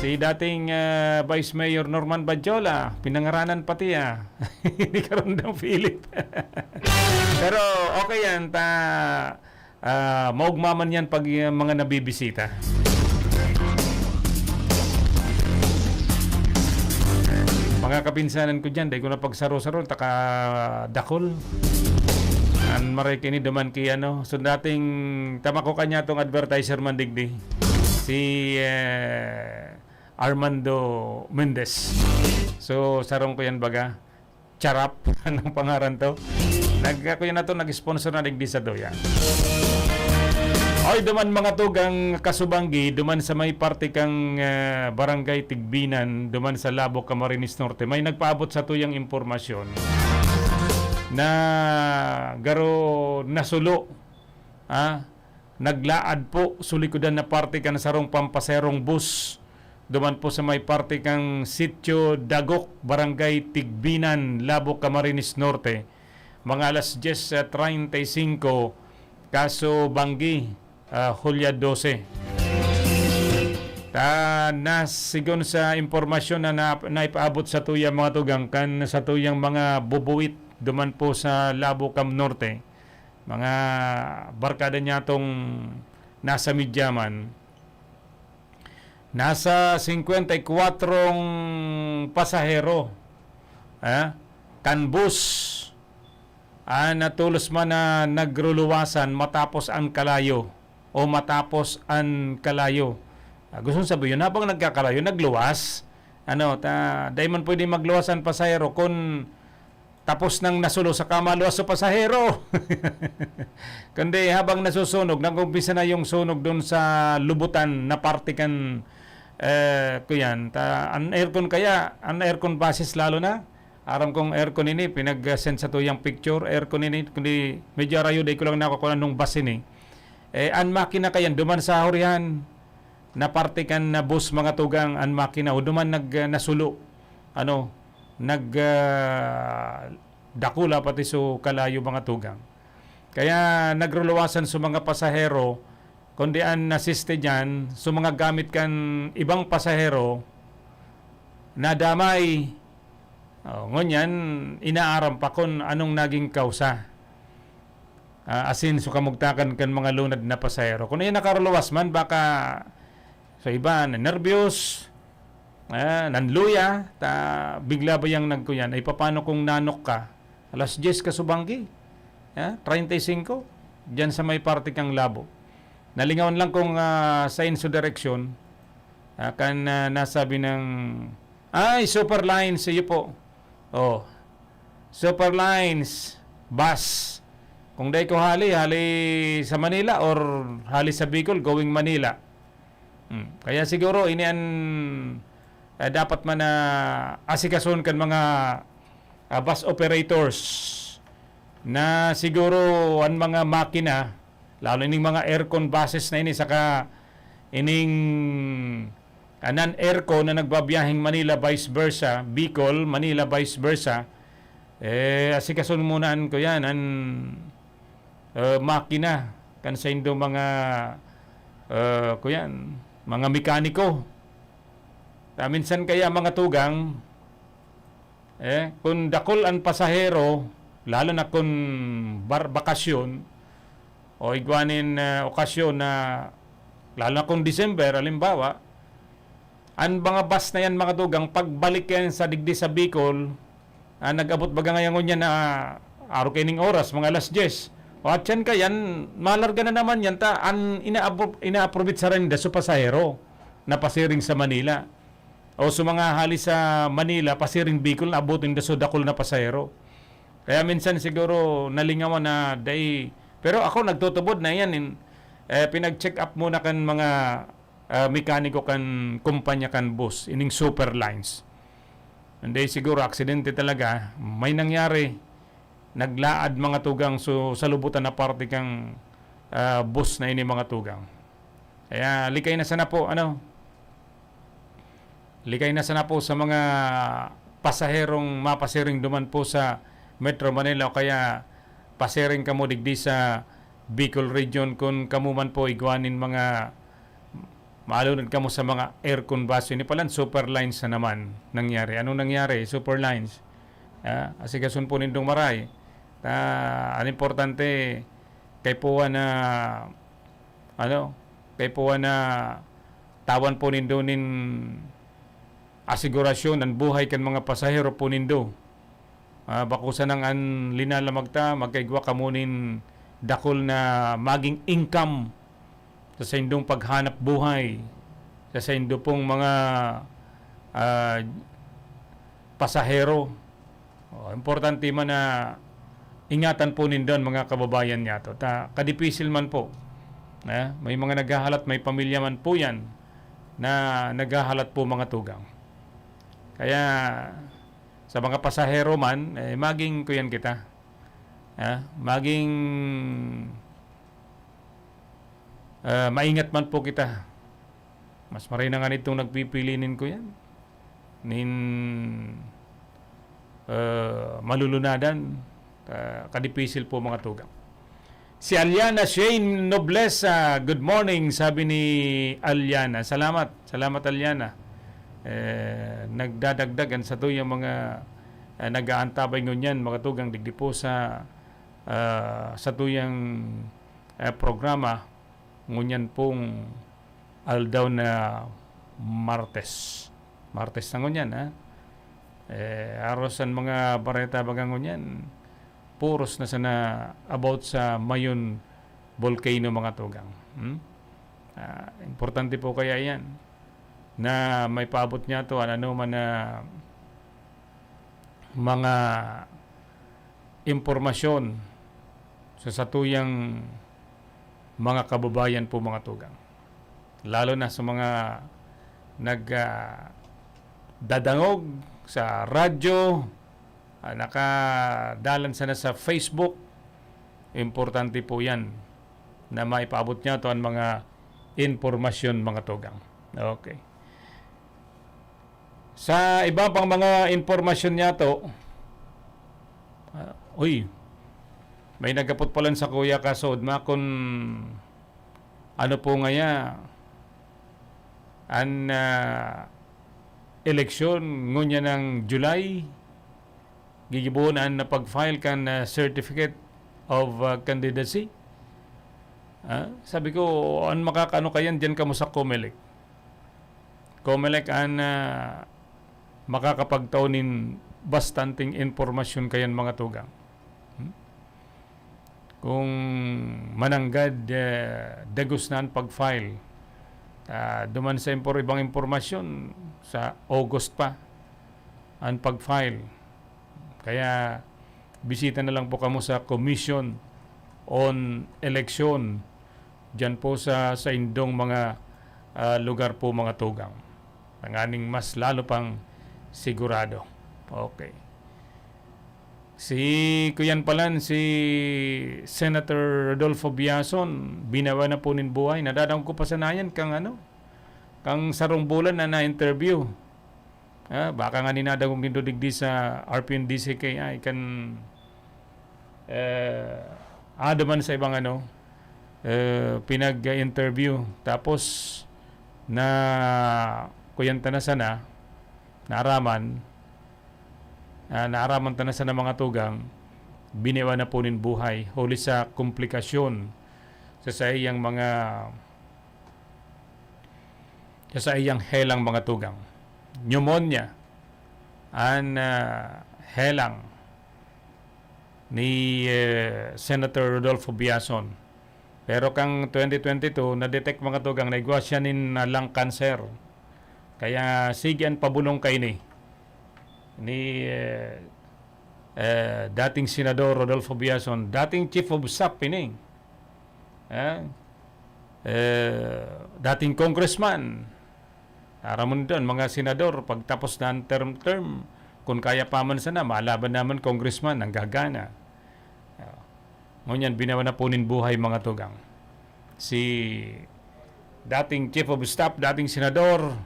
Si dating, ah, Vice Mayor Norman Badjola, pinangaranan pati, ah. Ni Karondang Philip. Pero okay yan, ta, ah, maugma man yan pag, ah, mga nabibisita. Mga kapinsanan ko dyan, dai ko na pagsaro-saro, taka dakol. An maray kini duman ki ano, so dating tama ko kanya tong advertiser man digdi. Si, eh, Armando Mendez. So, sarong ko yan baga. Charap, anong pangaran to? Nag, ako yun na to, nag-sponsor na digdi sa doya. Oy, duman mga tugang kasubanggi, duman sa may parte kang, eh, Barangay Tigbinan, duman sa Labo, Camarines Norte, may nagpaabot sa tuyang impormasyon na garo nasulo, ah, naglaad po sulikodan na parte kan sarong pampaserong bus. Duman po sa may parte kang Sitio Dagok, Barangay Tigbinan, Labo, Camarines Norte. Mga alas dyes treinta y cinco, kaso banggi, ah, Hulya dose. Ta, na, sigon sa impormasyon na, na naipaabot sa tuya mga tugang kan sa tuyang mga bubuwit duman po sa Labo, Cam Norte, mga barkada niya tong nasa Midyaman, nasa singkwenta y kwatro pasahero, ah, kan bus an natolos man na nagruluwasan matapos an kalayo o matapos an kalayo. Ah, gustong sabihin, habang nagkakalayo, nagluwas. Ano, ta, dai man pwede magluwas an pasahero kun tapos nang nasulo saka maluwas sa pasahero. Kundi habang nasusunog, nag-umpisa na yung sunog dun sa lubutan na parte kan, eh, kuyan. Ta, an aircon kaya, an aircon buses lalo na. Aram kong aircon ini, pinag-send sa tuyang picture, aircon ini, kundi medyo arayo, dai ko lang nakukuha nung bus ini. Eh, an makina kayan, duman sa hurihan, na parte kan na bus mga tugang, an makina, o duman nag, ah, nasulo, ano, nag, ah, dakula pati so kalayo mga tugang. Kaya nagruluwasan so mga pasahero, kundi an nasiste diyan, so mga gamit kan ibang pasahero, nadamay. Oh, ngunyan, inaaram pa kun anong naging kausa. Ah, asin so kamugtakan kan mga lunad na pasahero. Kun iyan nakaruluwas man, baka sa iba, nanerbiyos, ah, nanluya, ta bigla ba yang nagkuyan? Ay, paano kung nanok ka? Alas dyes ka subanggi, ah, treinta y cinco, diyan sa may parte kang Labo. Nalingawan lang kung, ah, sa inso direksyon, ah, kan, ah, nasabi ng, ay, Superlines, iyo po. Oh, Superlines. bus. Kung dai ko hali, hali sa Manila or hali sa Bicol, going Manila. Hmm. Kaya siguro, ini an, eh, dapat man na asikason kan mga, ah, bus operators na siguro an mga makina, lalo ning mga aircon buses na ini, saka ining, ah, non-aircon na nagbabiyaheng Manila, vice versa, Bicol, Manila, vice versa, eh, asikason muna an, kuyan, an, eh, makina kan saindo mga, eh, kuyan, mga mekaniko. Ta minsan kaya, mga tugang, eh, kun dakul an pasahero, lalo na kun bar-, bakasyon o igwa nin, eh, okasyon na, lalo na kun December, halimbawa, an mga bus na yan, mga tugang, pagbalik yan sa digdi sa Bicol, ah, nag-abot baga ngayon ngunyan na aro kaining oras, mga alas diyes. O, at yan kayan, malarga na naman yan, ta an inaabot, inaaprobit sa renda so pasahero na pasiring sa Manila. O so mga hali sa Manila, pasiring Bicol, naabotin da so dakul na pasahero. Kaya minsan siguro nalingawan na dai, pero ako nagtutubod na yan, in, eh, pinag-check up muna kan mga, ah, mekaniko kan kumpanya kan bus, ining Superlines. Hindi siguro aksidente talaga, may nangyari, naglaad mga tugang, so, sa lubutan na parte kang, ah, bus na ini mga tugang. Kaya likay na sana po, ano, likay na sana po sa mga pasaherong mapasiring duman po sa Metro Manila o kaya pasiring kamo digdi sa Bicol Region, kun kamo man po igwa nin mga maalunod kamo sa mga aircon bus. Ini palan, Superlines na naman nangyari. Anong nangyari? Superlines. Ah, asikason po nindong maray. Ah, ang importante, kay po na, ano, kay po na tawan po nindo nin asigurasyon an buhay kan mga pasahero po nindo. Ah, bako sanang an linalamag ta, magkaigwa kamo nin dakul na maging income sa saindong paghanap buhay, sa saindo pong mga, ah, pasahero. O, importante man na ingatan po nindo an mga kababayan niyato. Ta, kadipisil man po. Eh, may mga naghahalat, may pamilya man po yan na naghahalat po, mga tugang. Kaya, sa mga pasahero man, eh, maging kuyan kita. Ah, maging, ah, maingat man po kita. Mas maray na nga nitong nagpipili nin kuyan, nin, ah, malulunadan, ah, kadipisil po, mga tugang. Si Aliana Shane Noblesa, "Good morning," sabi ni Aliana. Salamat. Salamat, Aliana. Eh, nagdadagdag an satuyang mga, eh, nag-aantabay ngunyan, mga tugang, digdi po sa, ah, satuyang, eh, programa, ngunyan pong aldaw na Martes. Martes na ngunyan, ha? Eh, aros an mga bareta baga ngunyan, puros na sana about sa Mayon Volcano, mga tugang. Hmm? Ah, importante po kaya yan na may paabot niya to, ano man na mga impormasyon sa satuyang mga kababayan po, mga tugang. Lalo na sa mga nag, ah, dadangog sa radyo, ah, nakadalan sana sa Facebook, importante po yan na maipaabot niya to ang mga impormasyon, mga tugang. Okay. Sa iba pang mga impormasyon niyato, ah, uy, may nagapot palan sa kuya kasod, makon ano po ngaya an, ah, eleksyon ngunyan ng July, gigibohon an pag-file kan, ah, Certificate of, ah, Candidacy. Ah, sabi ko, "An makakaano kayan, diyan kamo sa Comelec." Comelec an, ah, makakapagtao nin bastanteng impormasyon kayan, mga tugang. Hmm? Kung mananggad, eh, dagos na an pag-file. Ah, duman sa impor-, ibang impormasyon, sa August pa an pag-file. Kaya, bisita na lang po kamo sa Commission on Election diyan po sa saindong mga, ah, lugar po, mga tugang. Tanganing mas lalo pang sigurado. Okay. Si kuyan palan, si Senator Rodolfo Biason, binawa na po nin buhay. Nadadangog ko pa sana yan kang ano, kang sarong bulan na na-interview. Ah, baka nga ninadangog nindo digdi sa R P N D C K I kan, eh, ada man sa ibang ano, eh, pinag-interview. Tapos, na kuyan ta na sana, naaraman, ah, naaraman ta na sana, mga tugang, biniwa na po nin buhay, huli sa komplikasyon sa saiyang mga, sa saiyang helang, mga tugang. Pneumonia, an, ah, helang ni, eh, Senator Rodolfo Biason. Pero kang twenty twenty-two, na-detect, mga tugang, na igwa siya nin, ah, lung cancer. Kaya sige an pabolong kaini ni, eh, eh, dating Senador Rodolfo Biason, dating Chief of Staff ini. Eh, eh, dating congressman. Aram mo na, mga senador, pagtapos na ang term-term, kung kaya pa man sana, malaban naman congressman, nanggagana. Ah, ngunyan, binawa na po nin buhay, mga tugang. Si dating Chief of Staff, dating Senador,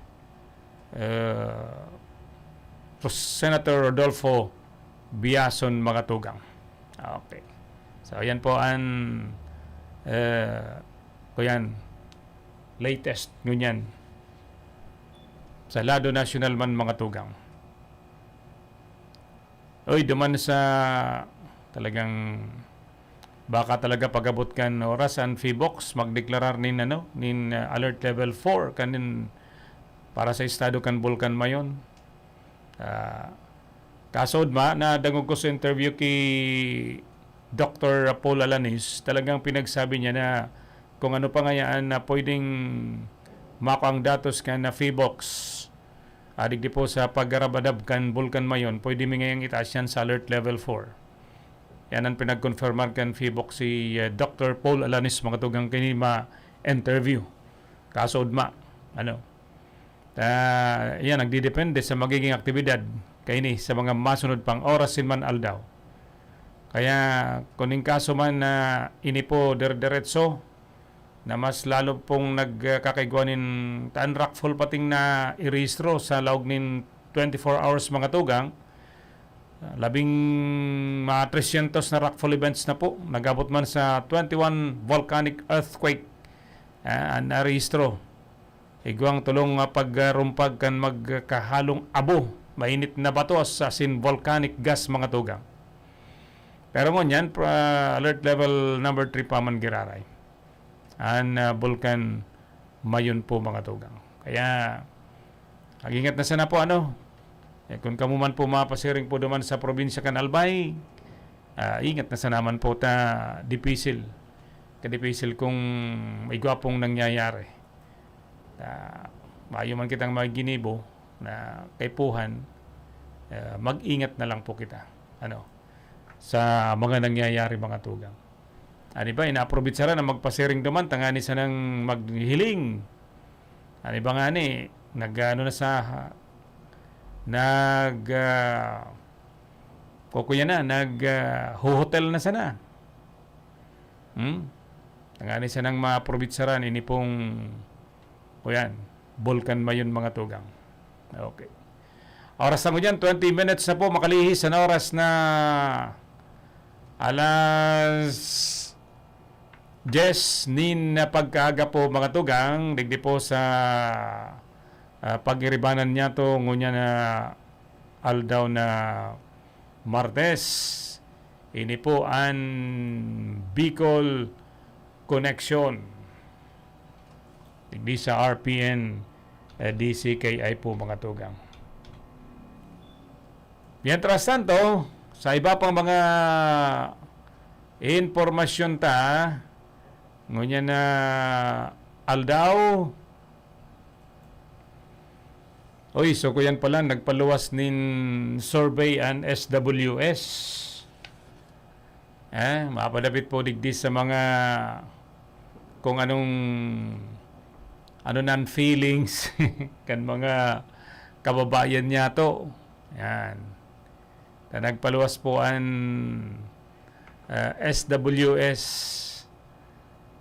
eh, Ros-, Senator Rodolfo Biason, mga tugang. Okay. So, ayan po ang, eh, kuyan, latest ngunyan. Sa lado nasyonal man, mga tugang. Oy, duman sa talagang baka talaga pag-abot kan oras an PHIVOLCS magdeklarar nin, ano, nin, ah, alert level four kanin para sa estado kan Bulkan Mayon. Ah, kaso, ma, nadangog ko sa interview ki Doktor Paul Alanis, talagang pinagsabi niya na kung ano pa ngayaan na pwedeng makuang datos kan na PHIVOLCS, ah, digdi po sa paggarabadab kan Bulkan Mayon, pwede mi ngayang itaas yan sa alert level four. Yan ang pinagkonfirmar kan PHIVOLCS si, eh, Doktor Paul Alanis, mga tugang, kini ma-interview. Kaso, ma, ano, ah, yan, nagdidepende sa magiging aktibidad kaini sa mga masunod pang oras sin man aldaw. Kaya, kung nin kaso man na ini po dire-diretso, na mas lalo pong nagkakaigwa nin tan rockfall pating na irehistro sa laog nin twenty-four hours, mga tugang, labing mga tresyentos na rockfall events na po. Nag-abot man sa twenty-one volcanic earthquake, ah, an narehistro. Igwang tolong nga pagrumpag kan magkahalong abo, mainit na batos asin volcanic gas, mga tugang. Pero ngunyan, pra-, alert level number three pa man giraray an, ah, Bulkan Mayon po, mga tugang. Kaya, mag-ingat na sana po, ano? Eh, kung kamo man po mapasiring po duman sa probinsya kan Albay, ah, ingat na sana man po ta, dipisil. Kadipisil kung may gwapong nangyayari. Ah, mayo man kitang maginibo na kaipuhan, ah, mag-ingat na lang po kita, ano, sa mga nangyayari, mga tugang. An iba, inaprobitsara na magpasiring duman tangani sanang maghiling. An iba ngani, nag-ano na sa, nag, ah, kukuya na, nag, ah, hotel na sana. Hmm? Tangani sanang maprobitsaran ini pong, kuyan, Bulkan Mayon, mga tugang. Okay. Oras na mo dyan, twenty minutes na po, makalihis an oras na alas diyes nin pagkaaga po, mga tugang, digdi po sa, ah, pag-iribanan niya to, ngunyan na aldaw na Martes. Ini po an Bicol Connection. Digdi sa R P N, eh, D C K I po, mga tugang. Mientras tanto, sa iba pang mga impormasyon ta, ngunyan na aldaw, oy, so kuyan pala, nagpaluwas nin survey an S W S. Eh, mapadapit po digdi sa mga kung anong, ano nan feelings kan mga kababayan niyato. Yan. Ta nagpaluwas po an, ah, S W S.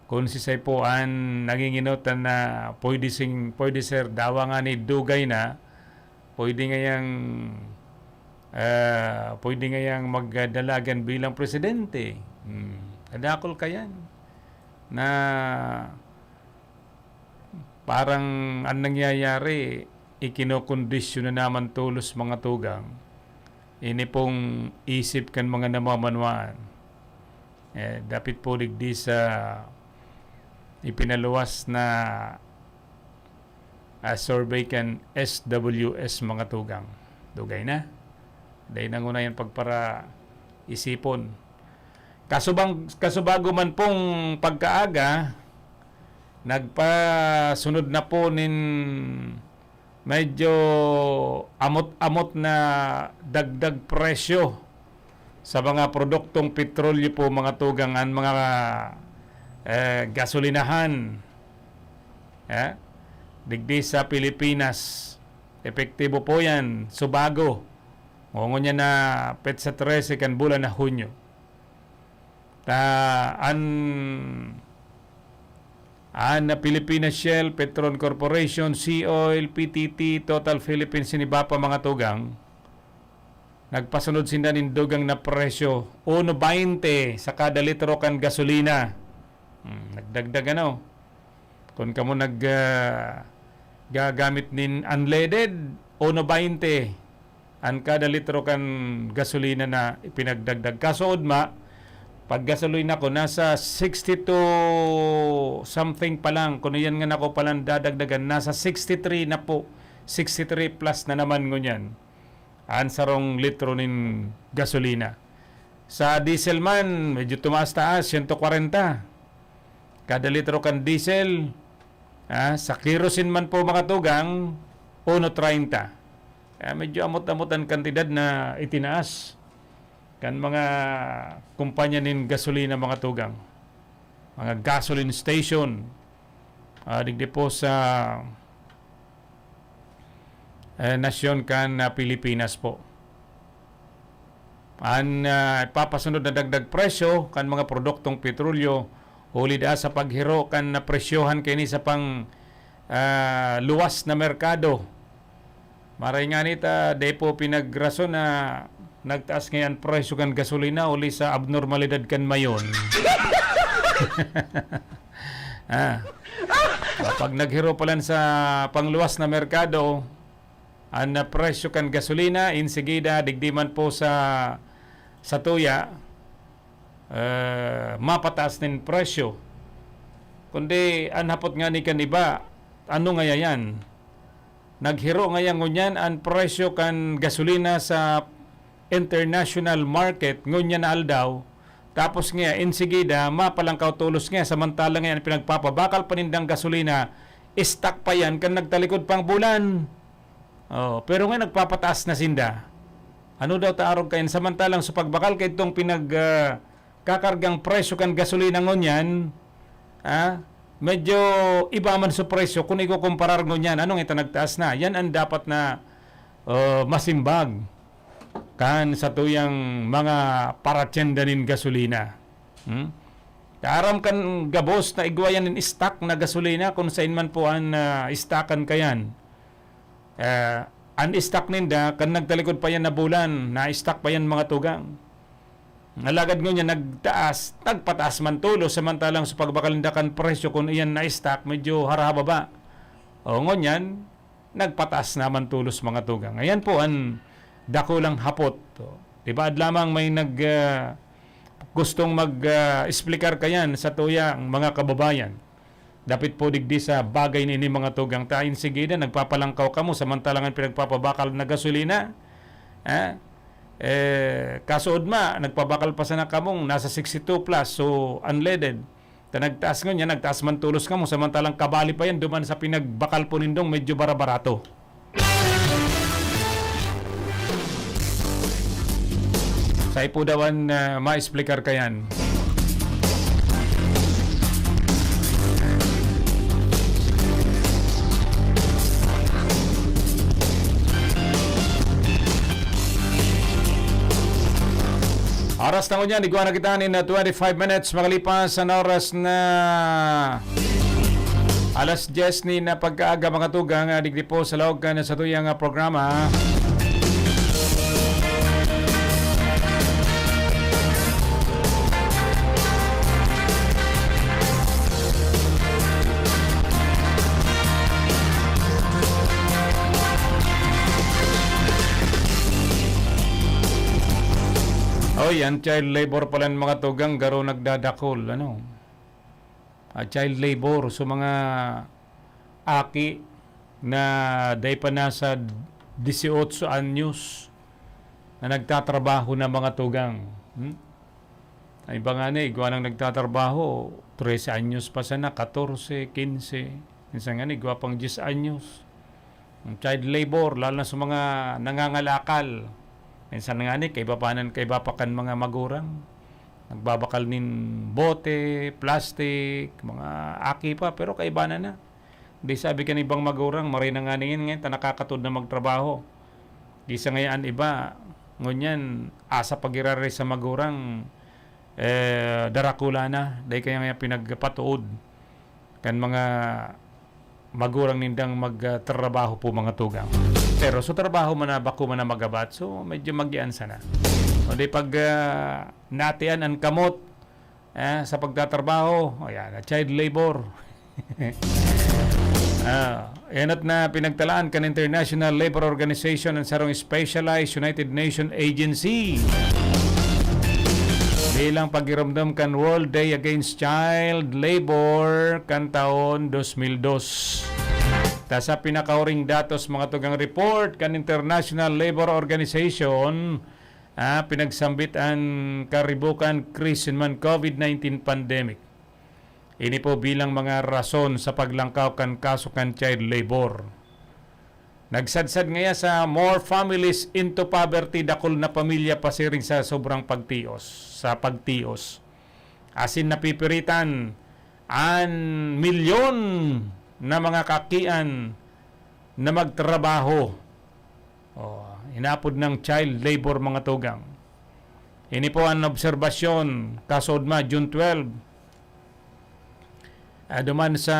Kun sisay po an nanginginutan na pwede sing-, pwede, sir, dawa nga ni dugay na, pwede ngayang, ah, pwede ngayang magdalagan bilang presidente. Hmm. Kadakol kayan na parang an nangyayari, ikinokondisyon na naman tolos mga tugang. Ini pong isip kan mga namamanwaan. Eh, dapit po digdi sa ipinaluwas na, ah, survey kan S W S mga tugang. Dugay na. Dahil nanguna yan pagpara isipon. Kasubang, kasubago man pong pagkaaga, nagpasunod na po nin medyo amot-amot na dagdag presyo sa mga produktong petrolyo po, mga tugang, an mga, eh, gasolinahan. Eh, digdi sa Pilipinas, epektibo po yan, subago. Ngunyan na petsa trese kan bulan na Hunyo. Ta an, an Philippines Shell, Petron Corporation, Sea Oil, P T T, Total Philippines, siniba pa mga tugang, nagpasunod sinda nin dugang na presyo, uno baynte sa kada litro kan gasolina. Hmm, nagdagdag ano? Kun kamo nag, ah, gagamit nin unleaded, uno baynte an kada litro kan gasolina na ipinagdagdag. Kaso ugma, pag gasolina ko, nasa sixty-two something pa lang. Kun iyan nga nako palang dadagdagan, nasa sixty-three na po. Sixty-three plus na naman ngunyan an sarong litro nin gasolina. Sa diesel man, medyo tumaas-taas, siyento kwarenta. Kada litro kan diesel, ah, sa kerosene man po, mga tugang, uno treinta. Kaya medyo amot-amot an kantidad na itinaas kan mga kumpanya nin gasolina, mga tugang. Mga gasoline station, ah, digdi po sa, eh, nasyon kan, ah, Pilipinas po. An, ah, ipapasunod na dagdag presyo kan mga produktong petrolyo, huli daa sa paghiro kan, ah, presyohan kaini sa pang, ah, luwas na merkado. Maray ngani ta, dai po pinagrason na nagtaas ngayan presyo kan gasolina huli sa abnormalidad kan mayon. Ah. Kapag naghiro palan sa pangluwas na merkado, an, ah, presyo kan gasolina, insigida, digdi man po sa, sa tuya, eh, mapataas nin presyo. Kundi, an hapot ngani kan iba, ano ngaya yan? Naghiro ngaya ngunyan an presyo kan gasolina sa international market ngunyan na aldaw, tapos ngaya, insigida, mapalangkaw tolos ngaya, samantala ngaya an pinagpapabakal pa nindang gasolina, stock pa yan kan nagtalikod pang bulan. Oh, pero ngayon nagpapataas na sinda. Ano daw ta arog kayan? Samantalang sa pagbakal kaitong pinag, ah, kakargang presyo kan gasolina ngunyan, ah, medyo iba man sa presyo kung ikukumparar ngunyan. Anong ito nagtaas na? Yan ang dapat na, ah, masimbag kan satuyang mga paratyenda nin gasolina. Hmm? Aram kan gabos na igwa yan nin stock na gasolina kung sain man po an, ah, stockan kayan. Eh, an stock ninda, kan nagtalikod pa yan na bulan, na-stock pa yan, mga tugang. Alagad ngunyan nagtaas, nagpataas man tolos, samantalang sa pagbakal ninda kan presyo, kung iyan na-stock, medyo harahababa. O, ngunyan, nagpataas naman tolos, mga tugang. Ayan po an dakulang hapot. O, di ba, ad lamang may nag, ah, gustong mag, ah, explicar kayan sa tuyang mga kababayan. Dapit po digdi sa bagay na ini, mga tugang, ta insigida nagpapalangkaw kamo, samantalang an pinagpapabakal na gasolina, ah, eh, kaso ugma, nagpabakal pa sana kamong nasa sixty-two plus, so unleaded. Ta nagtaas ngunyan, nagtaas man tolos kamo, samantalang kabali pa yan, duman sa pinagbakal po nindong medyo bara-barato. Tayo po daw an, ah, maexplikar kayan. Oras na ngunyan, igwa na kita nin, ah, twenty-five minutes makalipas an oras na alas dyes nin, ah, pagkaaga, mga tugang, ah, digdi po sa laog kan satuyang, ah, programa. Oy, an child labor pala, mga tugang, garo nagdadakul, ano? Ah, child labor, so mga aki na dai pa nasa dieciocho anyos na nagtatrabaho na, mga tugang. Hmm? Ang iba ngani, igwa nang nagtatrabaho, trese anyos pa sana, katorse, kinse. Minsan ngani, igwa pang dyes anyos. Ang child labor, lalo na sa mga nangangalakal. Minsan ngani, kaiba pa nan-, kaiba pa kan mga magurang. Nagbabakal nin bote, plastic, mga aki pa, pero kaiba na na. Di sabi kan ibang magurang, maray na ngani ngayon, ngayon ta nakakatod na magtrabaho. Di sa ngayon an iba, ngunyan, asa pag-iraray sa magurang, eh, darakula na, dahil kaya nga pinagpatuod kan mga magurang nindang magtrabaho po, mga tugang. Pero sa trabaho man na, bako man na magabat, so medyo magian sana. O di pag, ah, natian an kamot, eh, sa pagtatrabaho, o yan, child labor. Ah, yan at na pinagtalaan kan International Labour Organization ang sarong specialized United Nations Agency bilang pagiromdom kan World Day Against Child Labor kan taon dos mil dos. Ta sa pinakahuring datos, mga tugang, report kan International Labour Organization, ah, pinagsambit an karibukan krisis man COVID nineteen pandemic. Ini po bilang mga rason sa paglangkaw kan kaso kan child labor. Nagsadsad ngaya sa more families into poverty, dakul na pamilya pasiring sa sobrang pagtios, sa pagtios. Asin napipiritan an milyon na mga kakian na magtrabaho. Oh, inapod ng child labor, mga tugang. Ini po an obserbasyon, kaso odma, June twelve. Ah, duman sa,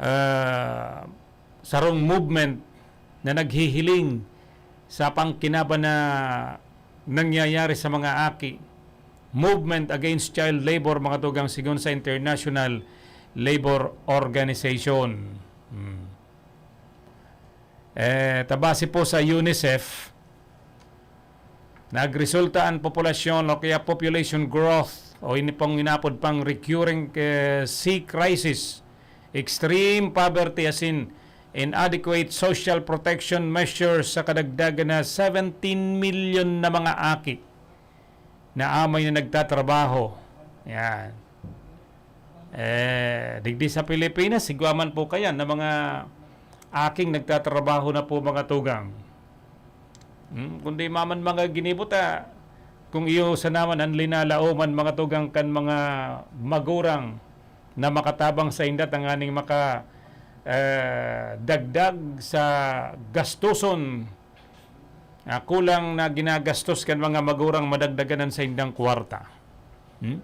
ah, sarong movement na naghihiling sa pangkinaban na nangyayari sa mga aki. Movement against child labor, mga tugang, sigon sa International Labor Organization. Hmm. Eh, ta base po sa UNICEF, nagresulta an populasyon o kaya population growth o ini pong inapod pang recurring, eh, sea crisis, extreme poverty, asin inadequate social protection measures sa kadagdagan na seventeen milyon na mga aki na amay na nagtatrabaho. Yan. Eh, digdi sa Pilipinas, sigwa man po kayan na mga aking nagtatrabaho na po, mga tugang. Hmm, kundi maman mga ginibo ta, kung iyo sa naman ang linalaoman, mga tugang, kan mga magurang na makatabang sa inda tanganing maka, eh, dagdag sa gastuson, ah, kulang na ginagastos kan mga magurang madagdagan an saindang kwarta. Hmm?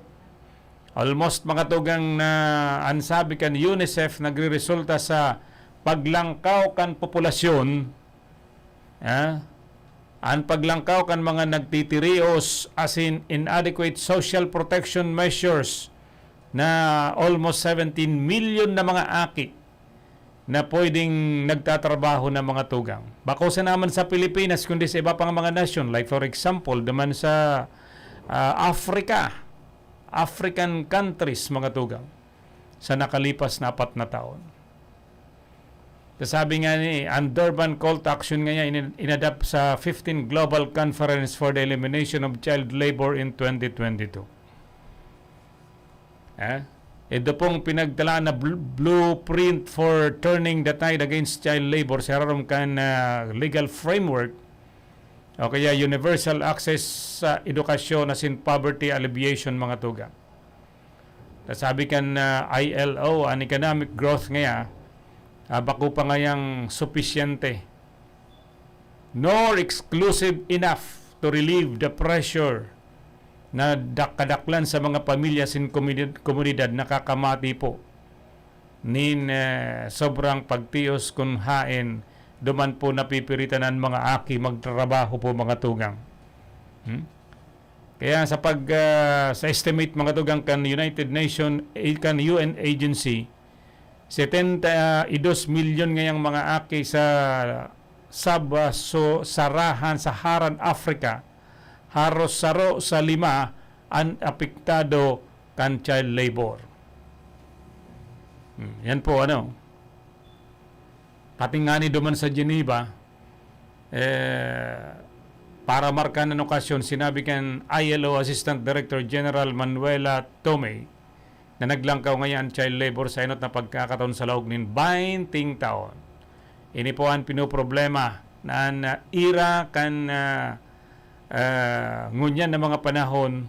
Almost, mga tugang, na an sabi kan UNICEF nagreresulta sa paglangkaw kan populasyon, ah, an paglangkaw kan mga nagtitirios, asin inadequate social protection measures na almost seventeen milyon na mga aki na pwedeng nagtatrabaho na, mga tugang. Bako sa naman sa Pilipinas, kundi sa iba pang mga nasyon, like for example, duman sa, ah, Africa, African countries, mga tugang, sa nakalipas na apat na taon. Sabi nga ni, ang Durban Call to Action nga niya in-, inadapt sa fifteen Global Conference for the Elimination of Child Labor in twenty twenty-two. Eh? Ito pong pinagtalaan na bl-, blueprint for turning the tide against child labor sa irarom kan, ah, legal framework o kaya universal access sa edukasyon asin poverty alleviation, mga tugang. Ta sabi kan, ah, I L O, an economic growth ngaya, ah, bako pa ngayang supisyente nor exclusive enough to relieve the pressure na dak-, kadaklan sa mga pamilya sin komunid-, komunidad nakakamati po nin, eh, sobrang pagtios kun haen duman po napipiritan an mga aki magtrabaho po, mga tugang. Hmm? Kaya sa pag, ah, sa estimate, mga tugang, kan United Nation, eh, kan U N agency, setenta y dos milyon ngayang mga aki sa sab-, ah, so, sarahan Saharan Africa, haros saro sa lima an apektado kan child labor. Hmm, yan po, ano. Pati ngani duman sa Geneva, eh, para markahan an okasyon, sinabi kan I L O Assistant Director General Manuela Tomei na naglangkaw ngaya an child labor sa enot na pagkakataon sa laog nin baynting taon. Ini po an pinoproblema na an, ah, ira kan, ah, ah, ngunyan na mga panahon,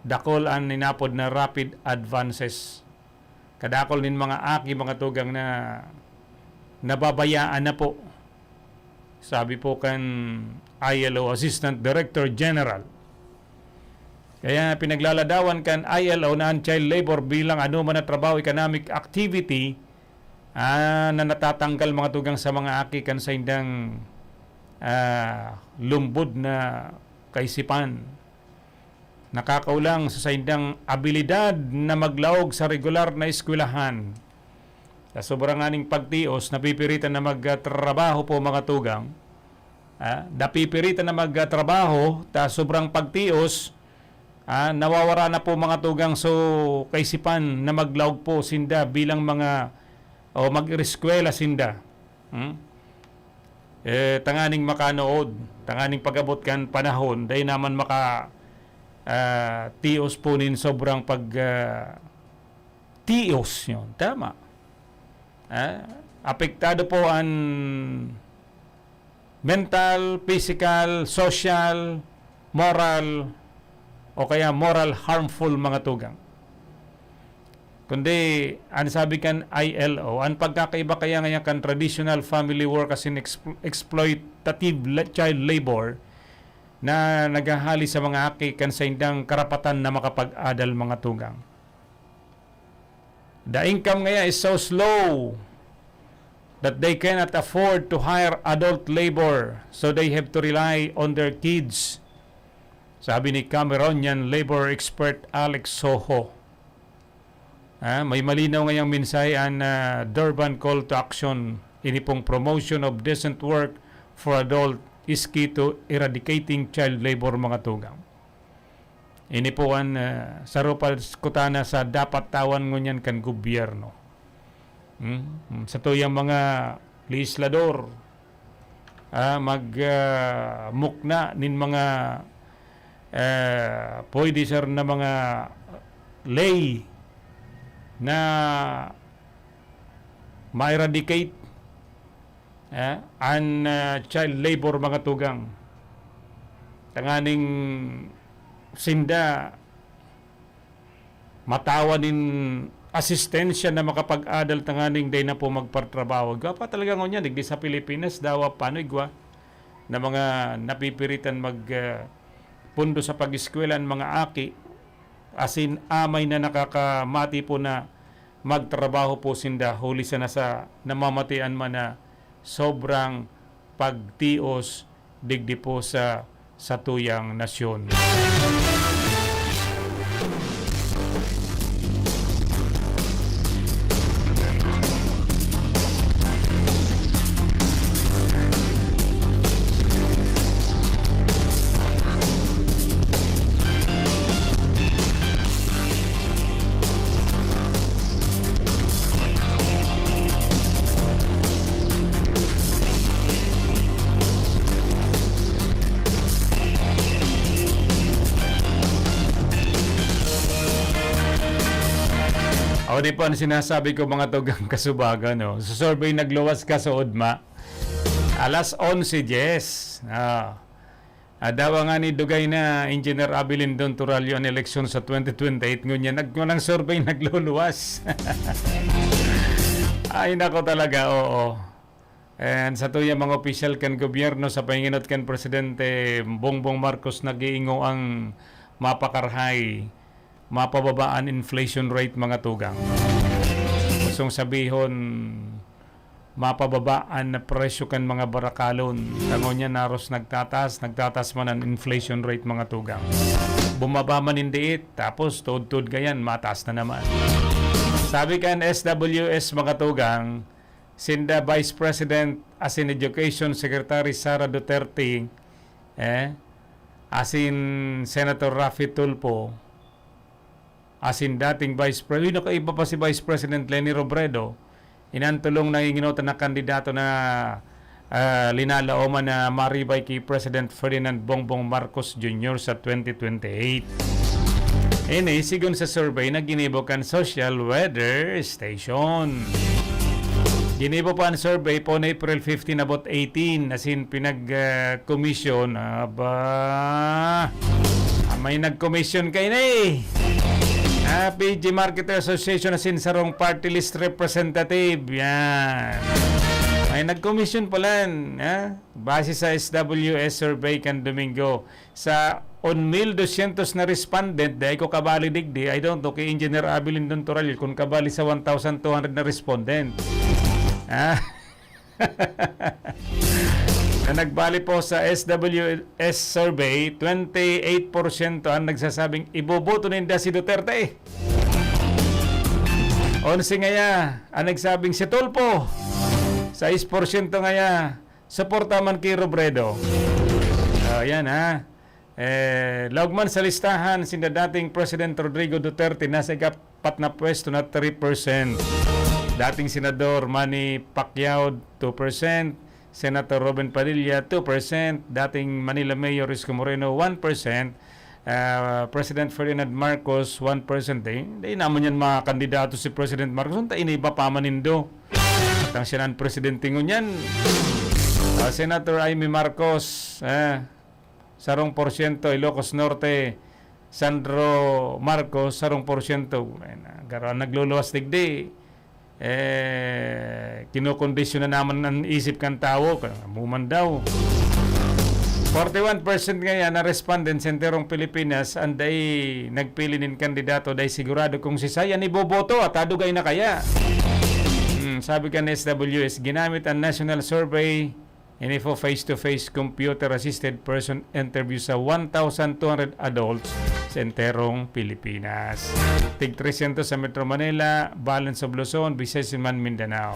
dakul an inapod na rapid advances. Kadakul nin mga aki, mga tugang, na nababayaan na po, sabi po kan I L O Assistant Director General. Kaya pinaglaladawan kan I L O na an child labor bilang anoman na trabaho, economic activity, ah, na natatanggal, mga tugang, sa mga aki kan saindang, ah, lumbod na kaisipan. Nakakaolang sa saindang abilidad na maglaog sa regular na eskwelahan. Sa sobra nganing pagtios, napipiritan na magtrabaho po, mga tugang. Ah, napipiritan na magtrabaho, ta sobrang pagtios, ah, nawawara na po, mga tugang, so kaisipan na maglaog po sinda bilang mga, o mag-eskwela sinda. Hmm? Eh, tanganing makanood, tanganing pag-abot kan panahon, dai naman maka, ah, tios po nin sobrang pag, ah, tios yun. Tama. Ah, apektado po an mental, physical, social, moral, o kaya moral harmful, mga tugang. Kundi, an sabi kan I L O, an pagkakaiba kaya ngayon kan traditional family work asin expl-, exploitative la-, child labor na naghahali sa mga aki kan saindang karapatan na makapag-adal, mga tugang. The income ngaya is so slow that they cannot afford to hire adult labor, so they have to rely on their kids, sabi ni Cameronian labor expert Alex Soho. Ah, may malinaw ngayang mensahe an, ah, Durban Call to Action. Ini pong promotion of decent work for adult is key to eradicating child labor, mga tugang. Ini po an, ah, saro pa kutana sa dapat tawan ngunyan kan gobyerno. Hmm? Hmm, sa tuyang mga legislador, ah, mag, ah, mukna nin mga, ah, pwede, sir, na mga ley na ma-eradicate, ah, an, ah, child labor, mga tugang. Tanganing sinda matawan nin asistensya na makapag-adal tanganing dai na po magpartrabaho. Igwa pa talaga ngunyan, digdi sa Pilipinas, dawa pa, no, igwa na mga napipiritan mag, ah, pundo sa pag-eskwela ang mga aki, asin amay na nakakamati po na magtrabaho po sinda, huli sana sa namamatian man na sobrang pagtios digdi po sa satuyang nasyon. O, di po, ang sinasabi ko, mga tugang kasubagan, no? Sa survey, nagluwas ka sa ugma. Alas onse dies. Ah. Adawa nga ni dugay na Engineer Abilindon Turalio an eleksyon sa twenty twenty-eight, ngunyan nag-, walang survey nagluluwas. Ay, nako talaga, oo. And sa tuya mga opisyal kan gobyerno, sa panginot kan Presidente Bongbong Marcos, nag-iingo ang mapakarahay, mapababa an inflation rate, mga tugang. Gustong sabihon, mapababa an presyo kan mga barakalon. Tango niya, naros nagtataas, nagtataas man an inflation rate, mga tugang. Bumaba man in diit, tapos tuod-tuod gayan, mataas na naman. Sabi kan S W S, mga tugang, sinda Vice President asin Education Secretary Sara Duterte, eh, asin Senator Raffy Tulfo, asin dating Vice Pre-, uy, nakaiba pa si Vice President Leni Robredo, inantulong na inginotan na kandidato na, ah, linalaoman na maribay ki President Ferdinand Bongbong Marcos Junior sa twenty twenty-eight. Ini, sigon sa survey na ginibo kan Social Weather Station. Ginibo pa an survey po na April fifteen about eighteen, asin pinag, ah, commission, aba, ah, may nag-commission kayo na eh. Ah, P G Marketer Association asin sarong party list representative. Yan. May nag-commission pala, ha? Base sa S W S survey kan Domingo, sa one mil dosyentos na respondent, dai ko kabali digdi, I don't know kay Engineer Abilindon Turalio kung kabali sa one thousand two hundred na respondent. Ah. Na nagbali po sa S W S survey, twenty-eight porsyento ang nagsasabing iboboto ninda si Duterte. Onse ngaya ang nagsabing si Tulfo. Sais porsyento ngaya, suporta man ki Robredo. Ah, yan, ha. Eh, laog man sa listahan, sinda dating President Rodrigo Duterte nasa ikapat na pwesto na three percent. Dating Senador Manny Pacquiao, two percent. Senator Robin Padilla, two percent. Dating Manila Mayor Isko Moreno, one percent. Ah, President Ferdinand Marcos, one percent. Eh, hindi naman yan mga kandidato si President Marcos. Unta ini iba pa man nindo. At ang siya ng presidente ngunyan, ah, Senator Imee Marcos, eh, sarong porsyento, Ilocos Norte, Sandro Marcos, sarong porsyento. Ay, na, garo ang nagluluwas digdi. Eh, kinukondisyon na naman ang isip kan tawo. Kaya, amo man daw. Forty-one percent ngayan na respondent sa enterong Pilipinas, ang dai nagpili nin kandidato, dai sigurado kung si Sayan iboboto at adugay na kaya. Hmm, sabi kan S W S, ginamit ang national survey, ini po face-to-face computer-assisted person interview sa one thousand two hundred adults sa enterong Pilipinas. Tig three hundred sa Metro Manila, balance of Luzon, Visayas man Mindanao.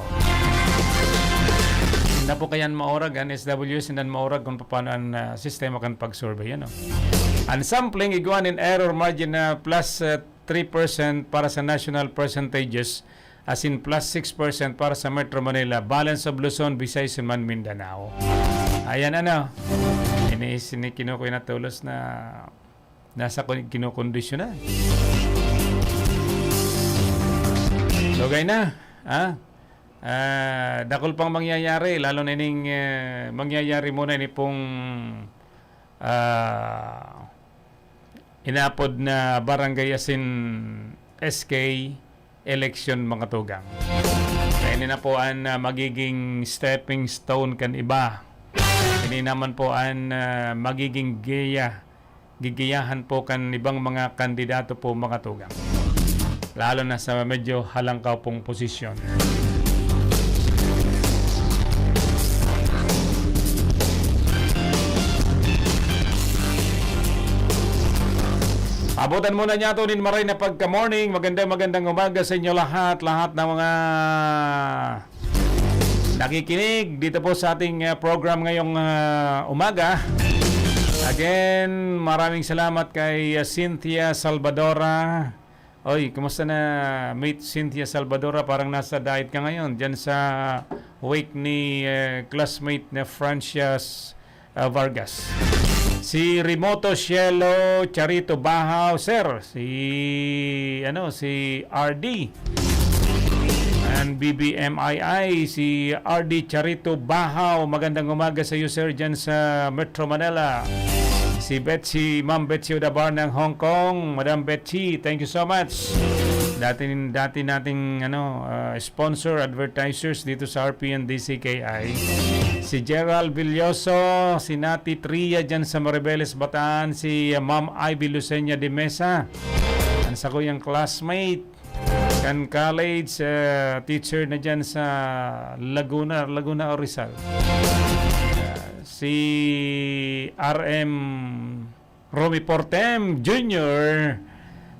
Hindi po kayan maurag, ang S W S, hindi maurag kung paano ang, ah, sistema kan pag-survey, ano? Ang sampling, igwa nin error margin na plus, ah, three percent para sa national percentages, as in plus six percent para sa Metro Manila, balance of Luzon, Visayas man Mindanao. Ayan, ano, ini, ini kinukuha na tulos na nasa kun-, kinukondisyon na. Lugay na, ha? Ah, dakul pang mangyayari, lalo na ining, eh, mangyayari muna ini pong, ah, inapod na barangay asin S K election, mga tugang. Kaya ini na po ang, ah, magiging stepping stone kan iba. Ini naman po ang, ah, magiging giya, gigiyahan po kan ibang mga kandidato po, mga tugang. Lalo na sa medyo halangkaw pong posisyon. Abutan muna niya ito nin maray na pagka-morning. Magandang, magandang umaga sa inyo lahat. Lahat ng mga nakikinig dito po sa ating, ah, program ngayong, ah, umaga. Again, maraming salamat kay, ah, Cynthia Salvadora. Oy, kumusta na, Mate Cynthia Salvadora? Parang nasa diet ka ngayon. Diyan sa wake ni, eh, classmate na Francias, ah, Vargas. Si Remoto Cielo Charito Bahaw, sir. Si, ano, si R D. And B B M I I, si R D Charito Bahaw. Magandang umaga sa iyo, sir, dyan sa Metro Manila. Si Betsy, Ma'am Betsy Odabar ng Hong Kong. Madam Betsy, thank you so much. Dati, dati nating, ano, ah, sponsor, advertisers dito sa R P N D C K I. Si Gerald Villoso, si Nati Tria dyan sa Maribeles, Bataan, si, ah, Ma'am Ivy Lucenia de Mesa, ang sakuyang classmate, kan college, ah, teacher na dyan sa Laguna, Laguna o Rizal. Ah, si R M Romy Portem Junior,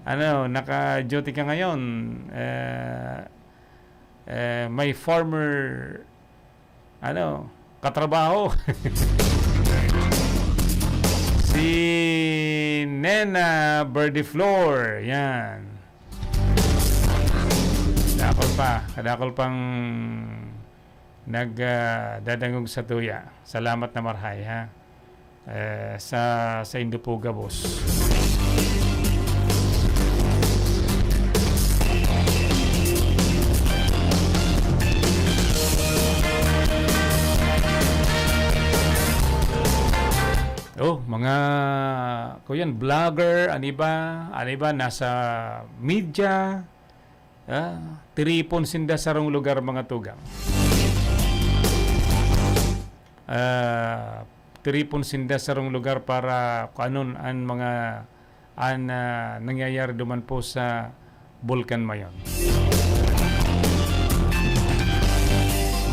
ano, naka-duty ka ngayon. Eh, eh, my former, ano, katrabaho. Si Nena Birdie Flor, yan. Dakol pa, kadakol pang nag, ah, dadangog sa tuya. Salamat na marhay, ha? Eh, sa, sa Indopuga, boss. Oh, mga, kuyan, vlogger, an iba, an iba nasa media, ah, tiripon sinda sarong lugar, mga tugang. Ah, tiripon sinda sarong lugar para kuanon an mga, an, ah, nangyayari duman po sa Bulkan Mayon.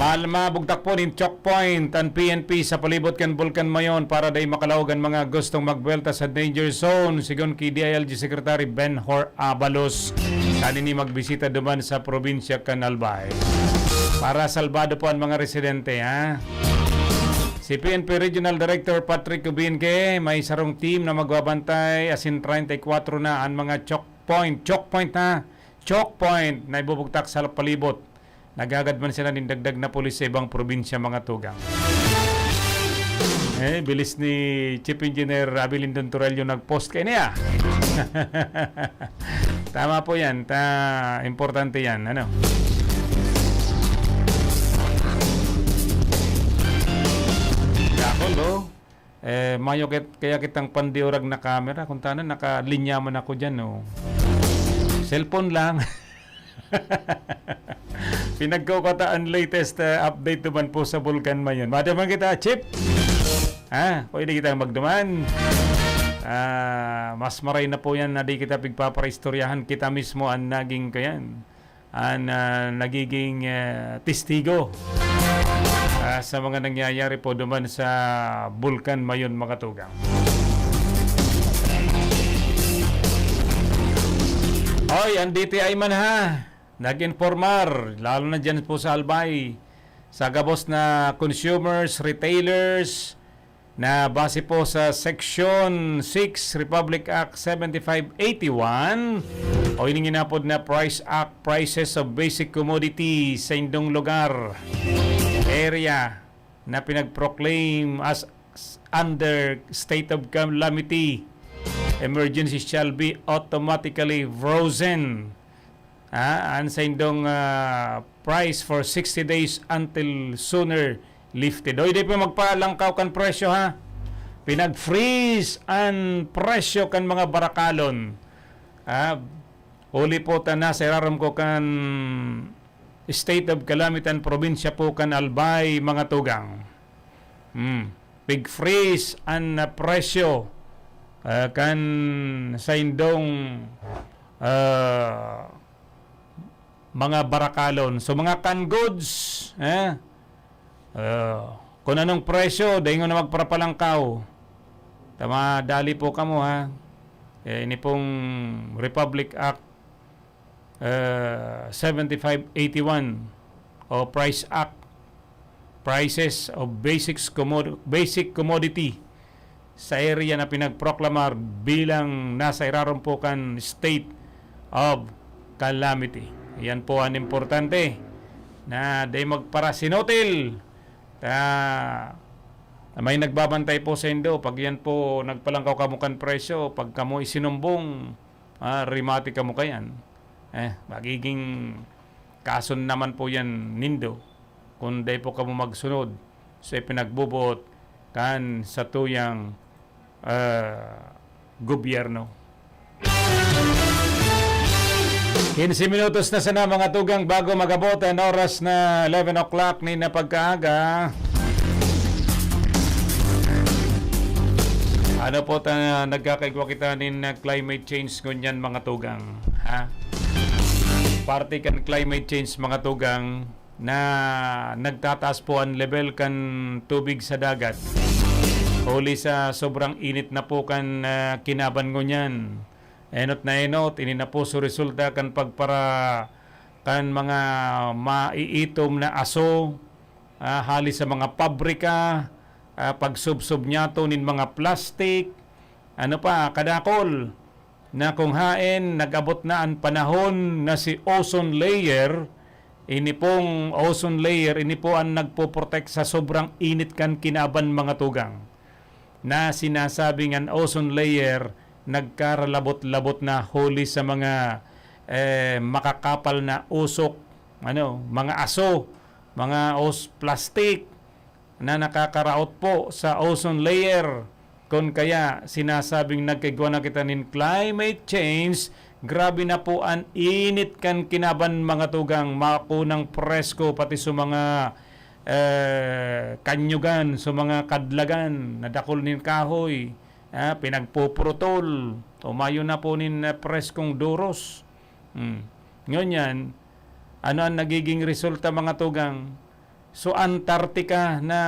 Mal-, mabugtak po nin choke point an P N P sa palibot kan Bulkan Mayon para dai makalaog an mga gustong magbuwelta sa danger zone, sigon ki D I L G Secretary Ben Hor Abalos. Kanini magbisita duman sa probinsya kan Albay. Para salbado po an mga residente, ha? Si P N P Regional Director Patrick Ubinque, may sarong team na magbabantay, asin treinta y cuatro na an mga choke point, choke point, ha? Choke point na ibubugtak sa palibot. Naghagad man sila nin dagdag na pulis sa ibang probinsya, mga tugang. Eh, bilis ni Chief Engineer Abilindon Torello nag-post kaini, ah. Tama po yan. Ta-, importante yan. Ano? Dakol, oh. Eh, mayo kit-, kaya kitang pandiurag na camera. Kung tanan, nakalinya man ako dyan, oh. Cellphone lang. Pinagkukata ang latest, ah, update duman po sa Bulkan Mayon. Madaman kita, Chief. Ha? Pwede kita magduman. Ah, mas maray na po yan na di kita pigpaparistoryahan. Kita mismo ang naging, kayan, ang, ah, nagiging, ah, testigo, ah, sa mga nangyayari po duman sa Bulkan Mayon, mga tugang. Oy, ang D T I man, ha, nag-informar, lalo na dyan po sa Albay, sa gabos na consumers, retailers, na base po sa Section six, Republic Act seventy-five eighty-one, o ining inapod na Price Act, prices of basic commodity sa indong lugar, area, na pinag-proclaim as under state of calamity, emergency shall be automatically frozen. Ah, an saindong, ah, price for sixty days until sooner lifted. Oy, di pa magpalangkaw kan presyo, ha? Pinag-freeze an presyo kan mga barakalon. Ah, huli po ta nasa irarom ko kan state of calamity an probinsya po kan Albay, mga tugang. Hmm. Pig-freeze an, ah, presyo, ah, kan saindong, ah, mga barakalon. So, mga canned goods, eh, ah, kung anong presyo, daingon na magparapalangkaw. Tama, dali po kamo, ha. Eh, ini pong Republic Act eh, seventy-five eighty-one o Price Act, prices of basics commod-, basic commodity sa area na pinagproklamar bilang nasa irarom po kan state of calamity. Yan po ang importante na di magparasinotil. Ta, may nagbabantay po sa indo. Pag yan po, nagpalangkaw kamo kan presyo, pag kamo isinumbong, ah, rimati kamo kayan. Eh, magiging kaso naman po yan nindo kung dai po kamo magsunod sa ipinagbubuot kan satuyang ah, gobyerno. Quince minutos na sana, mga tugang, bago mag-abot an oras na eleven o'clock nin pagkaaga. Ano po ta, nagkakaigwa kita nin, ah, climate change ngunyan, mga tugang? Ha? Parte kan climate change, mga tugang, na nagtataas po an lebel kan tubig sa dagat huli sa sobrang init na po kan, ah, kinaban ngunyan. Enot na enot, ini na po so resulta kan pagpara-, kan mga maiitom na aso, ah, hali sa mga pabrika, ah, pagsubsob niyato nin mga plastik, ano pa, kadakol, na kung haen nag-abot na an panahon na si ozone layer, ini pong ozone layer, ini po an nagpoprotek sa sobrang init kan kinaban, mga tugang, na sinasabing an ozone layer nagkaralabot-labot na huli sa mga, eh, makakapal na usok, ano, mga aso, mga os-, plastik, na nakakaraot po sa ozone layer. Kun kaya, sinasabing nagkaigwa na kita nin climate change, grabe na po an init kan kinaban, mga tugang, makunang presko pati sa mga, eh, kanyugan, sa mga kadlagan na dakul nin kahoy, ah, pinagpupurutol, tumayo na po nin, ah, preskong duros. Hmm. Ngunyan, ano ang nagiging resulta, mga tugang? So, Antarctica na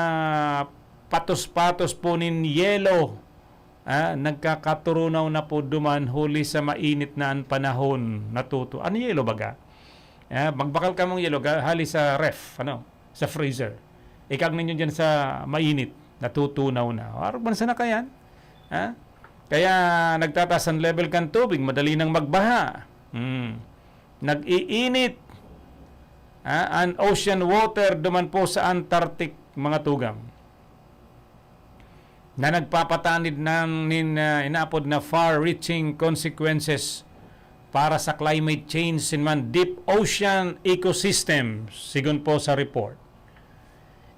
patos-patos po nin yelo, ah, nagkakaturunaw na po duman huli sa mainit na an panahon, natutu-, an yelo baga. Ah, magbakal kamong yelo, ga-, hali sa ref, ano, sa freezer. Ikag ninyo dyan sa mainit, natutunaw na. Arog man sana kayan, ha? Kaya nagtataas an level kan tubig, madali nang magbaha. Hmm. Nag-iinit, ha, an ocean water duman po sa Antarctic, mga tugang, na nagpapatanid ng nin, ah, inaapod na far-reaching consequences para sa climate change sin man deep ocean ecosystem, sigon po sa report.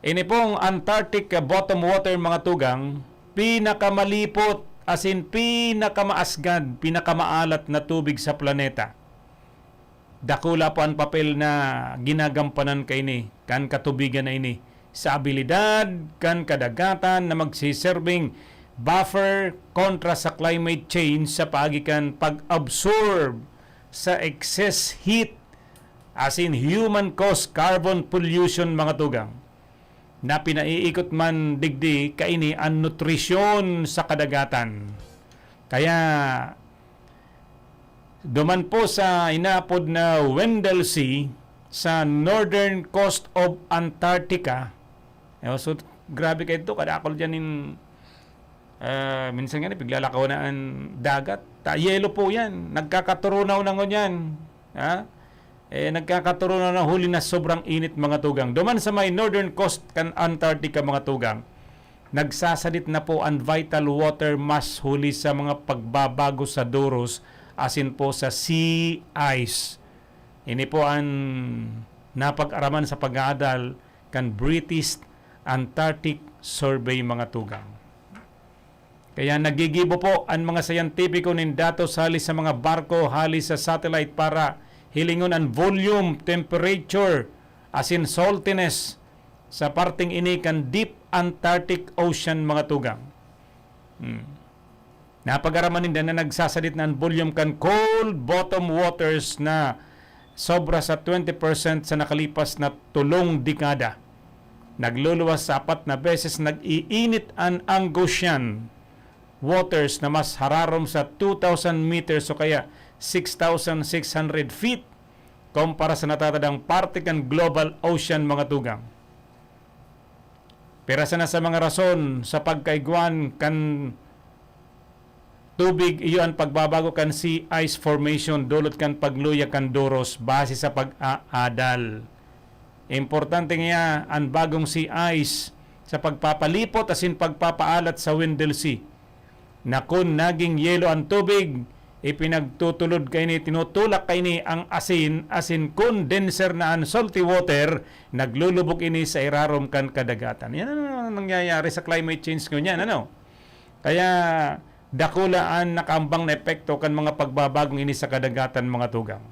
Ini pong Antarctic bottom water, mga tugang, pinakamalipot, as in, pinakamaasgad, pinakamaalat na tubig sa planeta. Dakula po an papel na ginagampanan kaini kan katubigan na ini sa abilidad kan kadagatan na magsiserbing buffer kontra sa climate change sa paagi kan pag-absorb sa excess heat, as in human-caused carbon pollution, mga tugang, na pinaiikot man digdi kaini an nutrisyon sa kadagatan. Kaya, duman po sa inaapod na Weddell Sea, sa northern coast of Antarctica, eh, so, grabe kayo ito, kadakol dyan in, ah, minsan nga, piglalakaw na ang dagat. Ta, yelo po yan. Nagkakaturunaw na ngunyan. Ha? Eh, nagkakaturunaw na huli na sobrang init, mga tugang. Duman sa may northern coast kan Antarctica, mga tugang, nagsasadit na po an vital water mass huli sa mga pagbabago sa duros, asin po sa sea ice. Ini po an napag-araman sa pag-aadal kan British Antarctic Survey, mga tugang. Kaya nagigibo po an mga siyentipiko nin datos hali sa mga barko, hali sa satellite para hilingon an volume, temperature, asin saltiness sa parteng ini kan deep Antarctic Ocean, mga tugang. Hmm. Napag-araman ninda na nagsasadit na an volume kan cold bottom waters na sobra sa twenty percent sa nakalipas na tolong dekada. Nagluluwas sa apat na beses nag-iinit an Angustian waters na mas hararom sa two thousand meters o kaya six thousand six hundred feet kumpara sa natatadang parte kan global ocean, mga tugang. Pira sana sa mga rason sa pagkaigwan kan tubig iyo an pagbabago kan sea ice formation dulot kan pagluya kan duros base sa pag-aadal. Importante niya an bagong sea ice sa pagpapalipot asin pagpapaalat sa Weddell Sea, na kun naging yelo an tubig, ipinagtutulod kaini, tinutulak kaini ang asin, asin kun denser na an salty water, naglulubog ini sa irarom kan kadagatan. Yan ang nangyayari sa climate change ngunyan, ano? Kaya dakula an nakaambang na epekto kan mga pagbabagong ini sa kadagatan, mga tugang.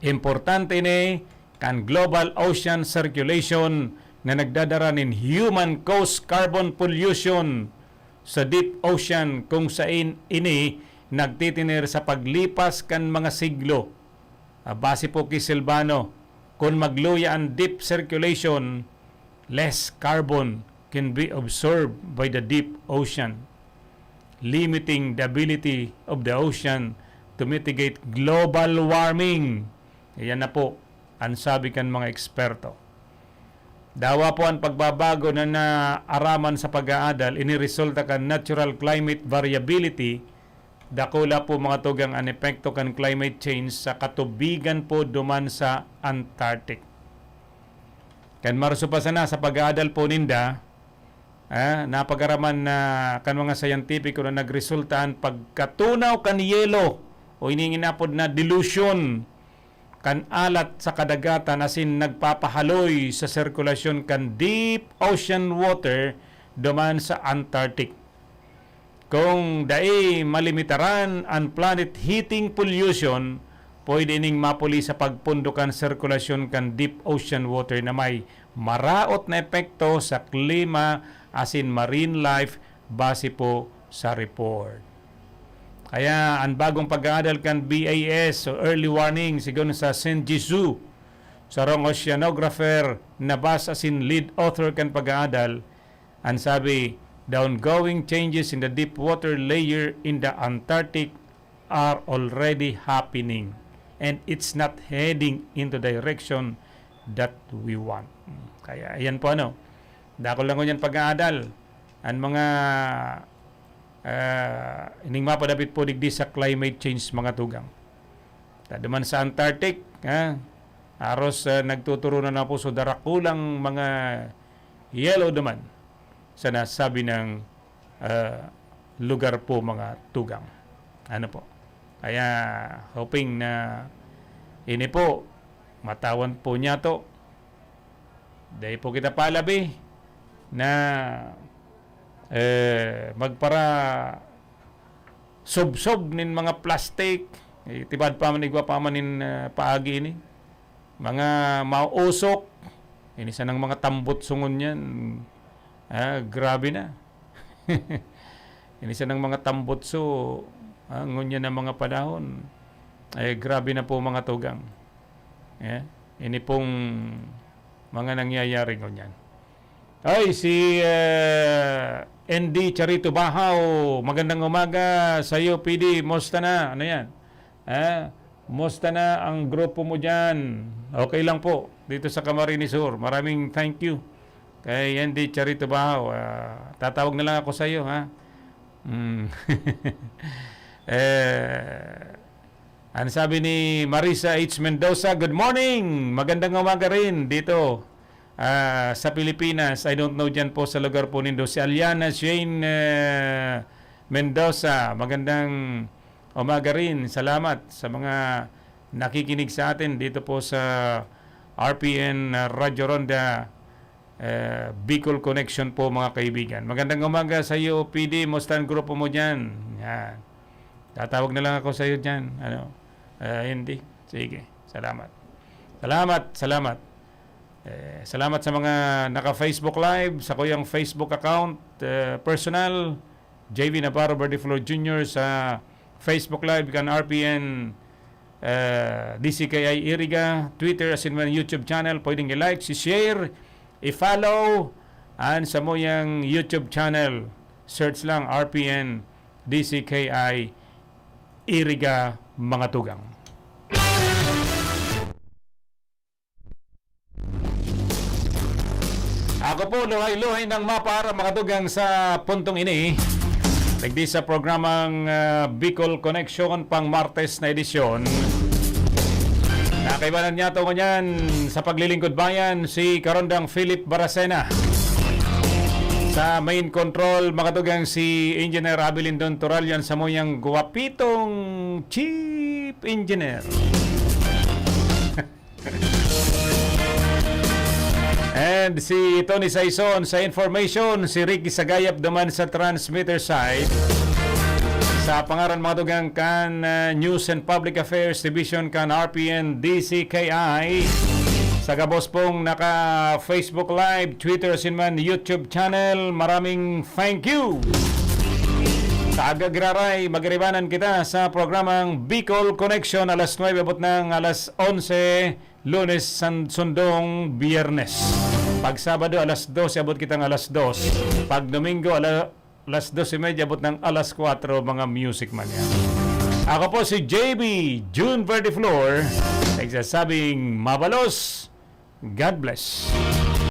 Importante ini kan global ocean circulation na nagdadara nin human-caused carbon pollution sa deep ocean, kung sain ini nagtitinir sa paglipas kan mga siglo. Ah, base po ki Silvano, kun magluya an deep circulation, less carbon can be absorbed by the deep ocean, limiting the ability of the ocean to mitigate global warming. Iyan na po an sabi kan mga eksperto. Dawa po an pagbabago na naaraman sa pag-aadal, ini resulta kan natural climate variability. Dakula po, mga tugang, an epekto kan climate change sa katubigan po duman sa Antarctic. Kan Marso pa sana, sa pag-aadal po ninda, ah, napag-araman na kan mga siyentipiko na nagresulta an pagkatunaw kan yelo o ining inapod na dilution kan alat sa kadagatan, asin nagpapahaloy sa sirkulasyon kan deep ocean water duman sa Antarctic. Kung dai malimitaran an planet heating pollution, pwede ning mapuli sa pagpundo kan sirkulasyon kan deep ocean water na may maraot na epekto sa klima asin marine life, base po sa report. Kaya an bagong pag-aadal kan B A S o early warning, sigon sa Sen Jisoo, sarong oceanographer na base asin lead author kan pag-aadal, an sabi, "The ongoing changes in the deep water layer in the Antarctic are already happening, and it's not heading into direction that we want." Kaya, ayan po, ano, dakul lang ngunyan pag-aadal an mga, ah, ining mapadapit po digdi sa climate change, mga tugang. Taduman sa Antarctic, ha? Aros, ah, nagtuturunan na po, so, darakulang mga yelo duman sa nasabi ng, ah, lugar po, mga tugang. Ano po? Kaya, hoping na ini po, matawan po niya to. Dai po kita palabi na, eh, magpara subsob nin mga plastic. Eh, tibad pa man, igwa pa man nin, ah, paagi ini. Mga mauusok. Ini sanang mga tambot sungon yan. Ah, grabe na. Ini sanang mga tambotso, ah, ngunyan na mga panahon, eh, grabe na po, mga tugang. Eh, ini pong mga nangyayari ngunyan. Ay, si, eh, N D Charito Bahaw, magandang umaga sa'yo, P D. Musta na? Ano yan? Ah, musta na ang grupo mo diyan? Okay lang po dito sa Camarines Sur. Maraming thank you kay N D Charito Bahaw. Ah, tatawag na lang ako sa iyo, ha? Mm. Eh, ano sabi ni Marisa H Mendoza? "Good morning! Magandang umaga rin dito, ah, sa Pilipinas." I don't know diyan po sa lugar po nindo. Si Aliana Shane, eh, Mendoza, magandang umaga rin. Salamat sa mga nakikinig sa atin dito po sa R P N Radyo Ronda, eh, Bicol Connection po, mga kaibigan. Magandang umaga sa iyo, P D. Musta ang grupo mo diyan? Yan. Tatawag na lang ako sa iyo diyan. Ano? Eh, hindi. Sige. Salamat. Salamat, salamat. Eh, salamat sa mga naka-Facebook Live, sa kuyang Facebook account, eh, personal, J V Navarro Verdeflor Junior sa Facebook Live kan R P N, eh, D C K I Iriga, Twitter, asin man YouTube channel. Pwedeng i-like, i-share, i-follow an samuyang YouTube channel. Search lang R P N D C K I Iriga, mga tugang. Ako po, luhay-luhay ng mapa, mga tugang, sa puntong ini. Digdi sa programang, ah, Bicol Connection, pang Martes na edisyon. Nakaibanan niya to ngunyan sa paglilingkod bayan, si Karondang Philip Baracena. Sa main control, mga tugang, si Engineer Abilindon Turalyan, samuyang guwapitong Chief Engineer. And si Tony Saison sa information, si Ricky Sagayap duman sa transmitter side. Sa pangaran mga dugang kan ah, News and Public Affairs Division kan R P N D C K I. Sa gabos pong naka Facebook Live, Twitter, asin man YouTube channel, maraming thank you. Sa aga giraray, magiribanan kita sa programang Bicol Connection, alas nuebe abot ng alas onse, Lunes san sundong Biyernes. Pag Sabado, alas dose abot kitang alas dos. Pag Domingo, ala, alas dos y media abot ng alas kwatro, mga music man yan. Ako po si J B, June Verde Flor, nagsasabing mabalos, God bless.